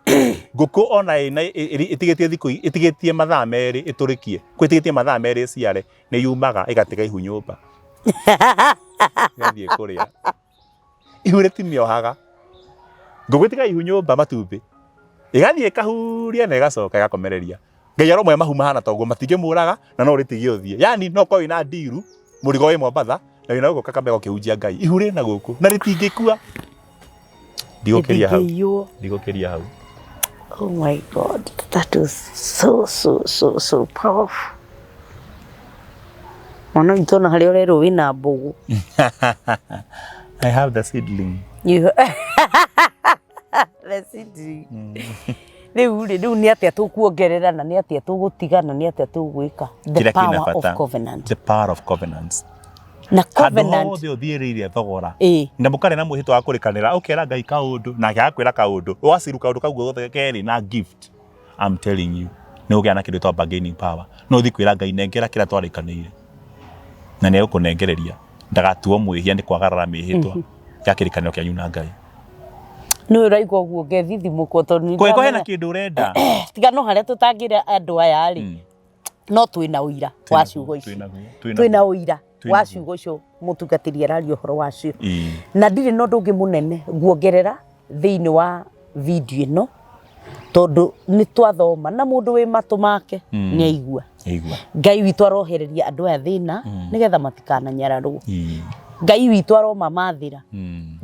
ngũkũ ona ĩna ĩtigĩtie thikũ, ĩtigĩtie mathaa 2 ĩtũrĩkie, kwĩ ĩtigĩtie mathaa 2 ĩciare, nĩ yumaga ĩgatiga ihu nyũmba, ĩgathiĩ kũrĩa. Ihu rĩtimĩohaga. Ngũkũ ĩtigaga ihu nyũmba, matumbĩ, ĩgathiĩ ĩkahuria na ĩgacoka ĩgakomereria. Ngai aromwe mahu mahana toguo matingĩmũraga na no ũrĩtige ũthiĩ. Yani no ũkorwo wĩna ndiru, mũrigo wĩ Mombatha. Na wĩna gũkũ Kakamega ũkĩhunjia Ngai, ihu rĩna gũkũ na rĩtingĩkua. Ndigũkĩria hau. Rĩtingĩiywo. Ndigũkĩria hau. Oh my God, that was so so so so powerful. Mwana witũ ona harĩa ũrerwo wĩna mbũgũ. I have the seedling. You the seedling. Rĩu rĩ, rĩu nĩ atĩa tũkuongerera na nĩ atĩa tũgũtiga na nĩ atĩa tũgwĩka? The Kĩrĩa kĩna power of bata. covenant. The power of covenants. Na Handũ covenant. hothe ũthiĩrĩire thogora. Ĩĩ. Na mũkarĩ na mwĩhĩtwa wa kũrĩkanĩra, ũkera Ngai kaũndũ, nake agakwĩra kaũndũ, ũgaciru kaũndũ kau gothe kerĩ na gift. I'm telling you, nĩ ũgĩa na kĩndũ gĩtagwo bargaining power. No ũthiĩ kwĩra Ngai nengera kĩrĩa twarĩkanĩire. Na nĩ egũkũnengereria. Ndagatuo mwĩhia nĩ kwagarara mĩhĩtwa ya kĩrĩkanĩro kĩanyu na Ngai. Nĩ ũraigua ũguo ngethithimũkwo tondũ nĩ Kũngĩkorwo hena ndĩramenya- kĩndũ ũrenda. Tiga no harĩa tũtangĩra andũ aya rĩ, no twĩna ũira wa ciugo ici. Twĩnaguo, Twĩna ũira Twĩnaguo. wa ciugo icio mũtungatĩri araria ũhoro wacio. Ĩĩ. Na ndirĩ na ũndũ ũngĩ mũnene nguongerera thĩinĩ wa video ĩno tondũ nĩ twathoma na mũndũ wĩ matũ make nĩ aigua. Igua. Ngai witũ arohereria andũ aya thĩna nĩgetha matikananyararwo. Ĩĩ. Ngai witũ aromamathĩra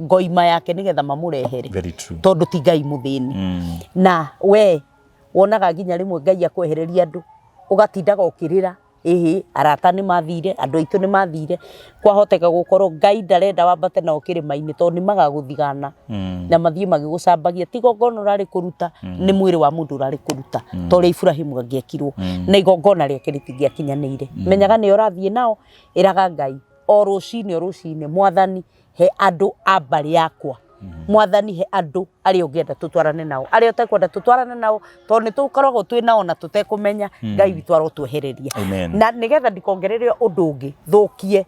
ngoima yake nĩgetha mamũrehere. Very true. Tondũ ti Ngai mũthĩni. Na we wonaga nginya rĩmwe Ngai akwehereria andũ ũgatindaga ũkĩrĩra, ĩhĩ arata nĩ mathire, andũ aitũ nĩ mathire. Kwahoteka gũkorwo Ngai ndarenda wambate nao kĩrĩma-inĩ tondũ nĩ magagũthigana na mathiĩ magĩgũcambagia. Ti igongona ũrarĩ kũruta, nĩ mwĩrĩ wa mũndũ ũrarĩ kũruta ta ũrĩa Iburahĩmu angĩekirwo na igongona rĩake rĩtingĩakinyanĩire. Menyaga nĩo ũrathiĩ nao, ĩraga Ngai o rũcinĩ o rũcinĩ, Mwathani he andũ a mbarĩ yakwa, Mwathani he andũ arĩa ũngĩenda tũtwarane nao, arĩa ũtekwenda tũtwarane nao, tondũ nĩ tũkoragwo twĩ nao na tũtekũmenya. Ngai witũ arotwehereria. Amen. Na nĩgetha ndikongerere ũndũ ũngĩ thũkie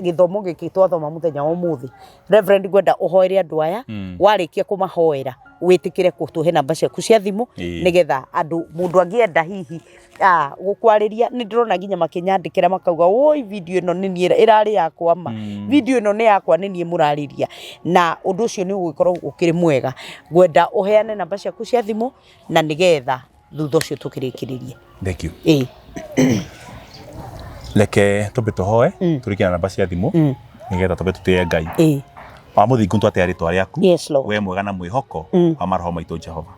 gĩthomo gĩkĩ twathoma mũthenya wa ũmũthĩ, Reverend ngwenda ũhoere andũ aya. Warĩkia kũmahoera wĩtĩkĩre kũtũhe namba ciaku cia thimũ nĩgetha andũ mũndũ angĩenda hihi gũkwarĩria. Nĩ ndĩrona nginya makĩnyandĩkĩra makauga woi video ĩno nĩ niĩ ĩrarĩ yakwa ma video ĩno nĩ yakwa nĩ niĩ mũrarĩria, na ũndũ ũcio nĩ ũgũgĩkorwo ũkĩrĩ mwega. Ngwenda ũheane namba ciaku cia thimũ na nĩgetha thutha ũcio tũkĩrĩkĩrĩrie. Thank you. Ĩĩ. Reke tũmbe tũhoe tũrĩkie na namba cia thimũ nĩgetha tũmbe tũtĩe Ngai. Ĩĩ. Wa mũthingu twatĩa rĩtwa rĩaku. Yes, Lord. We mwega na mwĩhoko wa maroho maitũ Jehova.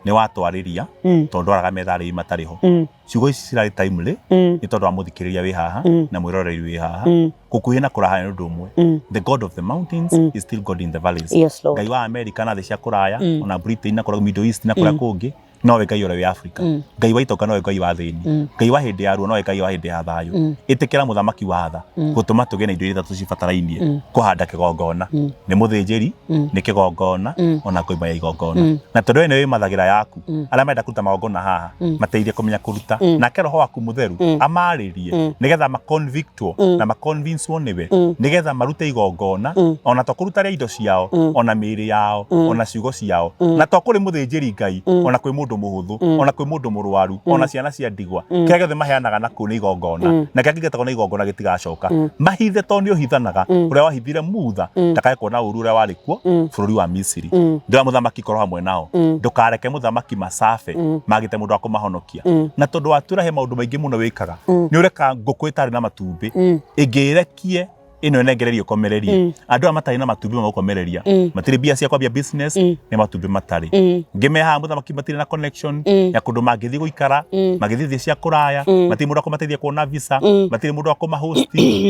Nĩ watwarĩria tondũ ndwaraga metha arĩi matarĩ ho. Ciugo ici cirarĩ timely nĩ tondũ wa mũthikĩrĩria wĩ haha na mwĩroreri wĩ haha. Gũkuhĩ na kũraha nĩ ũndũ ũmwe. The God of the mountains is still God in the valleys. Yes, Lord. Ngai wa America na thĩ cia kũraya ona Britain na kũrĩa Middle East na kũrĩa kũngĩ nowe Ngai ũrĩa wĩ Africa. Ngai wa itonga nowe Ngai wa thĩni. Ngai wa hĩndĩ ya ruo nowe Ngai wa hĩndĩ ya thayũ. Ĩtĩkĩra mũthamaki wa tha gũtũma tũgĩe na indo iria tũcibatarainie kũhanda kĩgongona. Nĩ mũthĩnjĩri, nĩ kĩgongona, ona ngoima ya igongona. Na tondũ we nĩwe wĩmathagĩra yaku, arĩa marenda kũruta magongona haha mateithie kũmenya kũruta. Nake roho waku mũtheru amarĩrie nĩgetha maconvictwo na maconvincewo nĩwe nĩgetha marute igongona ona to kũruta rĩa indo ciao ona mĩĩrĩ yao ona ciugo ciao na to kũrĩ mũthĩnjĩri Ngai ona kwĩ mũndũ mũhũthũ ona kwĩ mũndũ mũrwaru ona ciana cia ndigwa. Kĩrĩa gĩothe maheanaga na kũu nĩ igongona na kĩrĩa kĩngĩtagwo na igongona gĩtigacoka. Mahithe tondũ nĩ ũhithanaga ũrĩa wahithire Mutha ndakae kuona ũru ũrĩa warĩ kuo bũrũri wa Misiri. Ndĩra mũthamaki korwo hamwe nao, ndũkareke mũthamaki macabe magĩte mũndũ wa kũmahonokia. Na tondũ watwĩra he maũndũ maingĩ mũno wĩkaga, nĩ ũreka ngũkũ ĩtarĩ na matumbĩ ĩngĩrekie ĩno ĩnengererio ĩkomererie. Andũ aya matarĩ na matumbĩ magũkomereria, matirĩ mbia cia kwambia business, nĩ matumbĩ matarĩ. Ngĩme haha mũthamaki matirĩ na connection ya kũndũ mangĩthiĩ gũikara, mangĩthiĩ thĩ cia kũraya, matirĩ mũndũ wa kũmateithia kuona visa, matirĩ mũndũ wa kũmahost,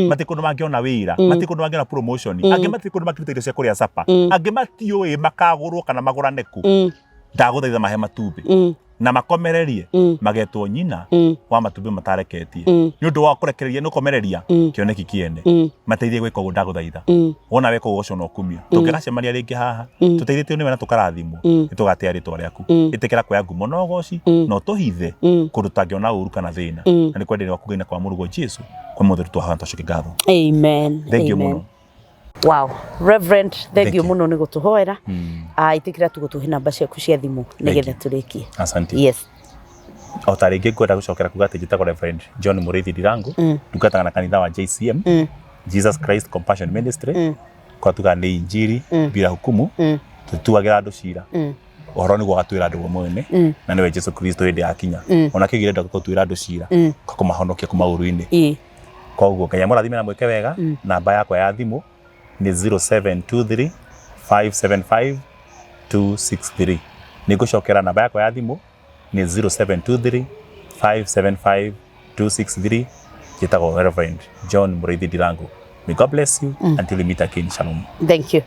matirĩ kũndũ mangĩona wĩra, matirĩ kũndũ mangĩona promotion, angĩ matirĩ kũndũ mangĩruta irio cia kũrĩa capa, angĩ matiũĩ makagũrwo kana magũrane kũ. Ndagũthaitha mahe matumbĩ na makomererie, magetwo nyina wa matumbĩ matareketie nĩ ũndũ wa kũrekereria nĩ ũkomereria kĩoneki kĩene. Mateithie gwĩka ũguo ndagũthaitha. Wona weka ũguo ũcio no ũkumio. Tũngĩgacemania rĩngĩ haha tũteithĩtio nĩwe na tũkarathimwo, nĩ tũgatĩa rĩtwa rĩaku. Ĩtĩkĩra kuoya ngumo na ũgoci na ũtũhithe kũndũ tũtangĩona ũru kana thĩna. Na nĩ kwendera gwaku Ngai na kwa mũrũguo Jesu kwa mũtheru twahoya twacoke ngatho. Amen. Thank you Amen. mũno. Wow, Reverend, thank Thank you you. mũno nĩ gũtũhoera. Ĩtĩkĩra tu gũtũhe namba ciaku cia thimũ nĩgetha tũrĩkie. Asante. Yes. O ta rĩngĩ ngwenda gũcokera kuga atĩ njĩtagwo Reverend John Mũrĩithi Ndirangu, ndungataga na kanitha wa JCM, Jesus Christ Compassion Ministry, kwa tugaga nĩ injiri bila hukumu, tũtuagĩra andũ cira. Ũhoro nĩguo ũgatuĩra andũ we mwene, na nĩwe Jesu Kristo hĩndĩ yakinya. Ona kĩgire ndoka gũtuĩra andũ cira, kũmahonokia kuma ũru-inĩ. Koguo Ngai amũrathime na mwĩke wega. Namba yakwa ya thimũ nĩ 0723 575 263. Nĩ ngũcokera, namba yakwa ya thimũ nĩ 0723 575 263. Njĩtagwo Reverend John Mũrĩithi Ndirangu. May God bless you until we meet again. Shalom. Thank you,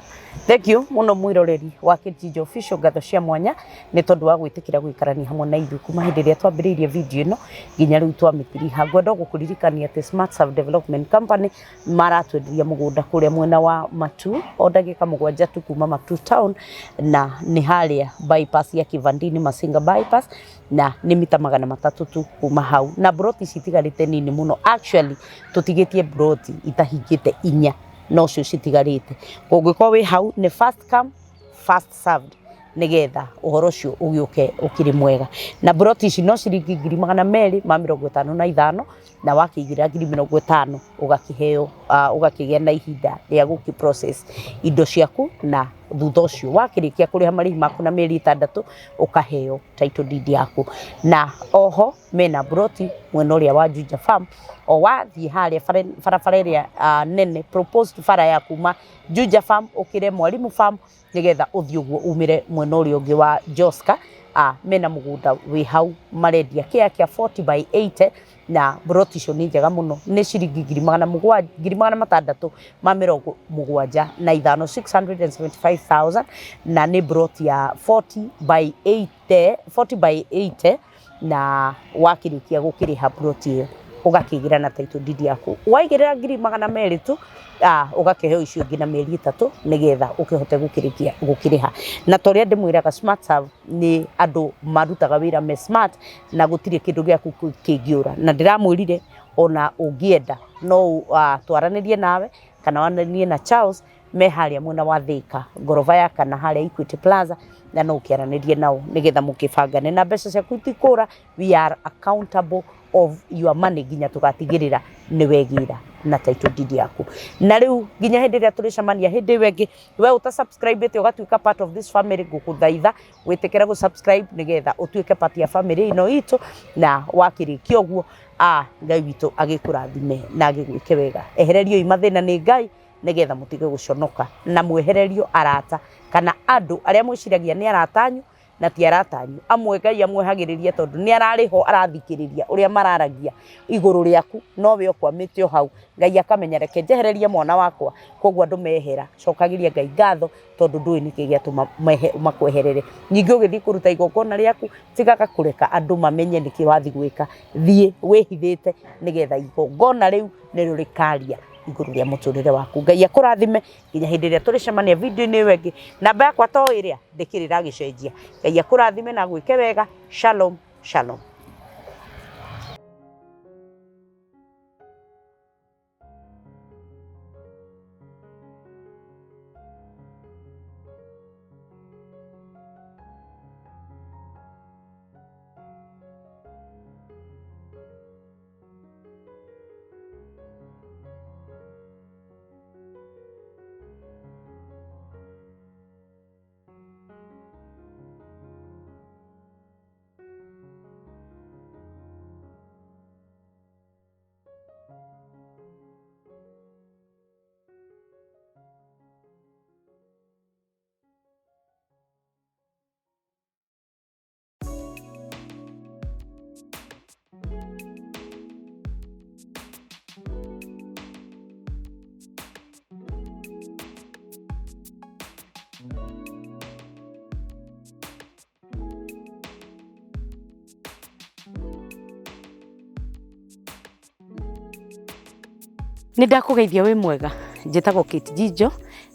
thank you muno, mwiroreri wa Kĩnjinjo Official. Ngatho cia mwanya nĩ tondũ wa gwĩtĩkĩra gũikarania hamwe na ithuĩ kuma hĩndĩ ĩrĩa twambĩrĩirie video ĩno nginya rĩu twamĩtiriha. Ngwenda gũkũririkania atĩ Smart Serve Development Company maratwenderia mũgũnda kũrĩa mwena wa Matu, o ndagĩka 7 tu kuma Matu town, na nĩ harĩa bypass ya Kivandini Masinga bypass, na nĩ mita 300 tu kuma hau. Na broti citigarĩte nini mũno. Actually, tũtigĩtie broti itahingĩte 4, nocio citigarĩte. Ũngĩkorwo wĩ hau, nĩ first come, first served, nigetha ũhoro ũcio ũgĩũke ũkĩrĩ mwega. Na broti ici no ciringi 255,000, na wakĩigĩrĩra 50,000 ũgakĩheo, ũgakĩgĩa na ihinda rĩa gũkĩ process indo ciaku, na thutha ũcio wakĩrĩkia kũrĩha marĩhi maku na mĩeri 6 ũkaheo title deed yaku. Na oho mena broti mwena ũrĩa wa Juja Farm. O wathiĩ harĩa barabara ĩrĩa nene, proposed bara ya kuma Juja Farm ũkĩre Mwalimu Farm, nigetha ũthiĩ ũguo umĩre mwena ũrĩa ũngĩ wa Joska, mena mũgũnda wĩ hau marendia kĩa 40 by 80, na broti icio nĩ njega mũno. Nĩ ciringi 700,000, 675,000, 675,000, na nĩ broti ya 40 by 80, 40 by 80. Na wakĩrĩkia gũkĩrĩha broti ĩyo, ũgakĩgĩra na title deed yaku. Waigĩrĩra 200,000 tu, ũgakĩheo icio ingĩ na mĩeri 3 nĩgetha ũkĩhote gũkĩrĩkia gũkĩrĩha. Na ta ũrĩa ndĩmwĩraga, Smart Serve nĩ andũ marutaga wĩra me smart, na gũtirĩ kĩndũ gĩaku kĩngĩũra. Na ndĩramwĩrire ona ũngĩenda no twaranĩrie nawe kana waranĩrie na Charles, me harĩa mwena wa Thika, ngoroba ya kana harĩa Equity Plaza, na no ũkĩaranĩrie nao nĩgetha mũkĩbangane, na mbeca ciaku itikũra. We are accountable of your money nginya tũgatigĩrĩra nĩ wegĩra na title deed yaku. Na rĩu nginya hĩndĩ ĩrĩa tũrĩcemania hĩndĩ ĩyo ĩngĩ, we ũta subscribe ĩte ũgatuĩka part of this family, ngũkũthaitha wĩtĩkĩre gũ subscribe nĩgetha ũtuĩke part ya family ĩno itũ. Na wakĩrĩkia ũguo, Ngai witũ agĩkũrathime na agĩgwĩke wega. Ehererio i mathĩna nĩ Ngai nĩgetha mũtige gũconoka, na mwehererio arata kana andũ arĩa mwĩciragia nĩ arata anyu na ti arata anyu. Amwe Ngai amwehagĩrĩria tondũ nĩ ararĩ ho arathikĩrĩria ũrĩa mararagia igũrũ rĩaku, no we ũkwamĩte o hau. Ngai akamenya, reke njehererie mwana wakwa. Koguo andũ mehera, cokagĩria Ngai ngatho tondũ ndũĩ nĩkĩ gĩatũma makweherere. Ningĩ ũgĩthiĩ kũruta igongona rĩaku, tigaga kũreka andũ mamenye nĩkĩ wathiĩ gwĩka. Thiĩ wĩhithĩte nĩgetha igongona rĩu nĩrĩo rĩkaria igũrũ rĩa mũtũrĩre waku. Ngai akũrathime nginya hĩndĩ ĩrĩa tũrĩcemania video-inĩ ĩyo ĩngĩ. Namba yakwa to ĩrĩa, ndĩkĩrĩ ĩragĩcenjia. Ngai akũrathime na gwĩke wega. Shalom, shalom. Nĩ ndakũgeithia, wĩ mwega. Njĩtagwo Kate Jijo,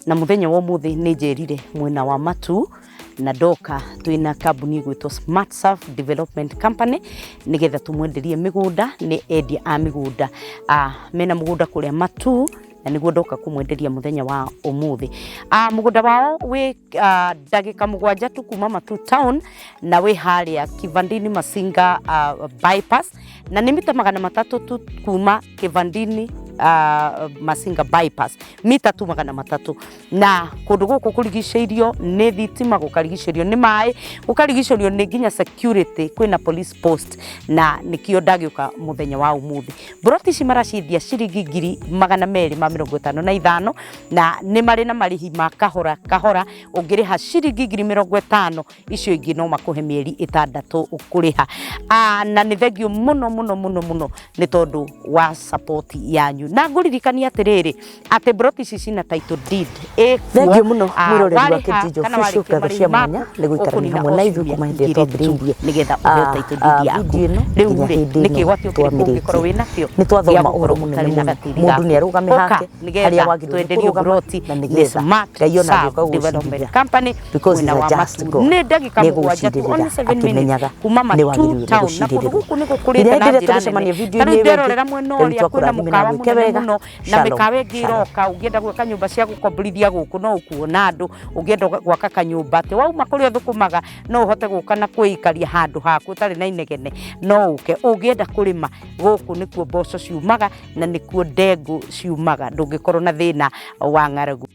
na mũthenya wa ũmũthĩ nĩ njerire mwena wa Matu na ndoka twĩna kambuni ĩgwĩtwo Smart Surf Development Company nĩgetha tũmwenderie mĩgũnda. Nĩ endia a mĩgũnda, mena mũgũnda kũrĩa Matu na nĩguo ndoka kũmwenderia mũthenya wa ũmũthĩ. Mũgũnda wao wĩ ndagĩka 7 tu kuma Matu town, na wĩ harĩa Kivandini Masinga bypass, na nĩ mita 300 tu kuma Kivandini. Masinga bypass mita tu 300, na kũndũ gũkũ kũrigicĩirio nĩ thitima, gũkarigicĩrio nĩ maĩ, gũkarigicĩrio nĩ nginya security, kwĩna police post, na nĩkĩo ndagĩũka mũthenya wa ũmũthĩ. Mburoti ici maraciendia ciringi 255,000, na nĩ marĩ na marĩhi ma kahora kahora. Ũngĩrĩha ciringi 50,000, icio ingĩ no makũhe mĩeri 6 kũrĩha. Na nĩ thengio mũno mũno mũno mũno nĩ tondũ wa support yanyu, na ngũririkania atĩrĩrĩ atĩ mburoti ici cina title deed ĩkuo. Thengio mũno mwĩroreri wa Kĩnjinjo Official, ngatho cia mwanya nĩ gũikarania hamwe na ithuĩ kuma hĩndĩ ĩrĩa twambĩrĩirie nĩgetha ũheo title deed yaku. Video ĩno Rĩu nginya rĩ, hĩndĩ nĩkĩ ĩno gwatĩ ũngĩkorwo twamĩrĩtie. wĩ nakĩo Nĩ twathoma gĩa ũhoro gũkorwo mũnene ũtarĩ na mũno. gatĩri Mũndũ gaku. nĩ arũgame Ũka, hake nĩgetha harĩa wagĩrĩirwo nĩ twenderio kũrũgama mburoti na nĩ nĩgetha Smart Ngai ona Serve agĩũka Development gũgũcirithia Company because mwena he's a wa just Matuu. God. Nĩ ndagĩka Nĩ 7 tu, egũgũcirĩrĩra only 7 minutes akĩmenyaga kuma nĩ Matuu wagĩrĩirwo nĩ town, na kũndũ gũcirĩrĩrwo. gũkũ nĩ gũkũrĩte Nginya na hĩndĩ ĩrĩa njĩra tũgũcemania nene. video-inĩ Ta rĩu ĩyo ĩngĩ, nderorera mwena Ngai ũrĩa witũ kwĩna akũrathime na mũkawa agwĩke mũnene wega. mũno na Shalom, mĩkawa ĩngĩ shalom. ĩroka. Ũngĩenda gwaka nyũmba cia gũkomborithia gũkũ no ũkuona andũ. Ũngĩenda gwaka kanyũmba atĩ wauma kũrĩa ũthũkũmaga no ũhote gũka na kwĩikaria handũ haku ũtarĩ na inegene, no ũke. Ũngĩenda kũrĩma gũkũ nĩkuo mboco ciumaga na nĩkuo ndengũ ciumaga, ndũngĩkorwo na thĩna wa ng'aragu.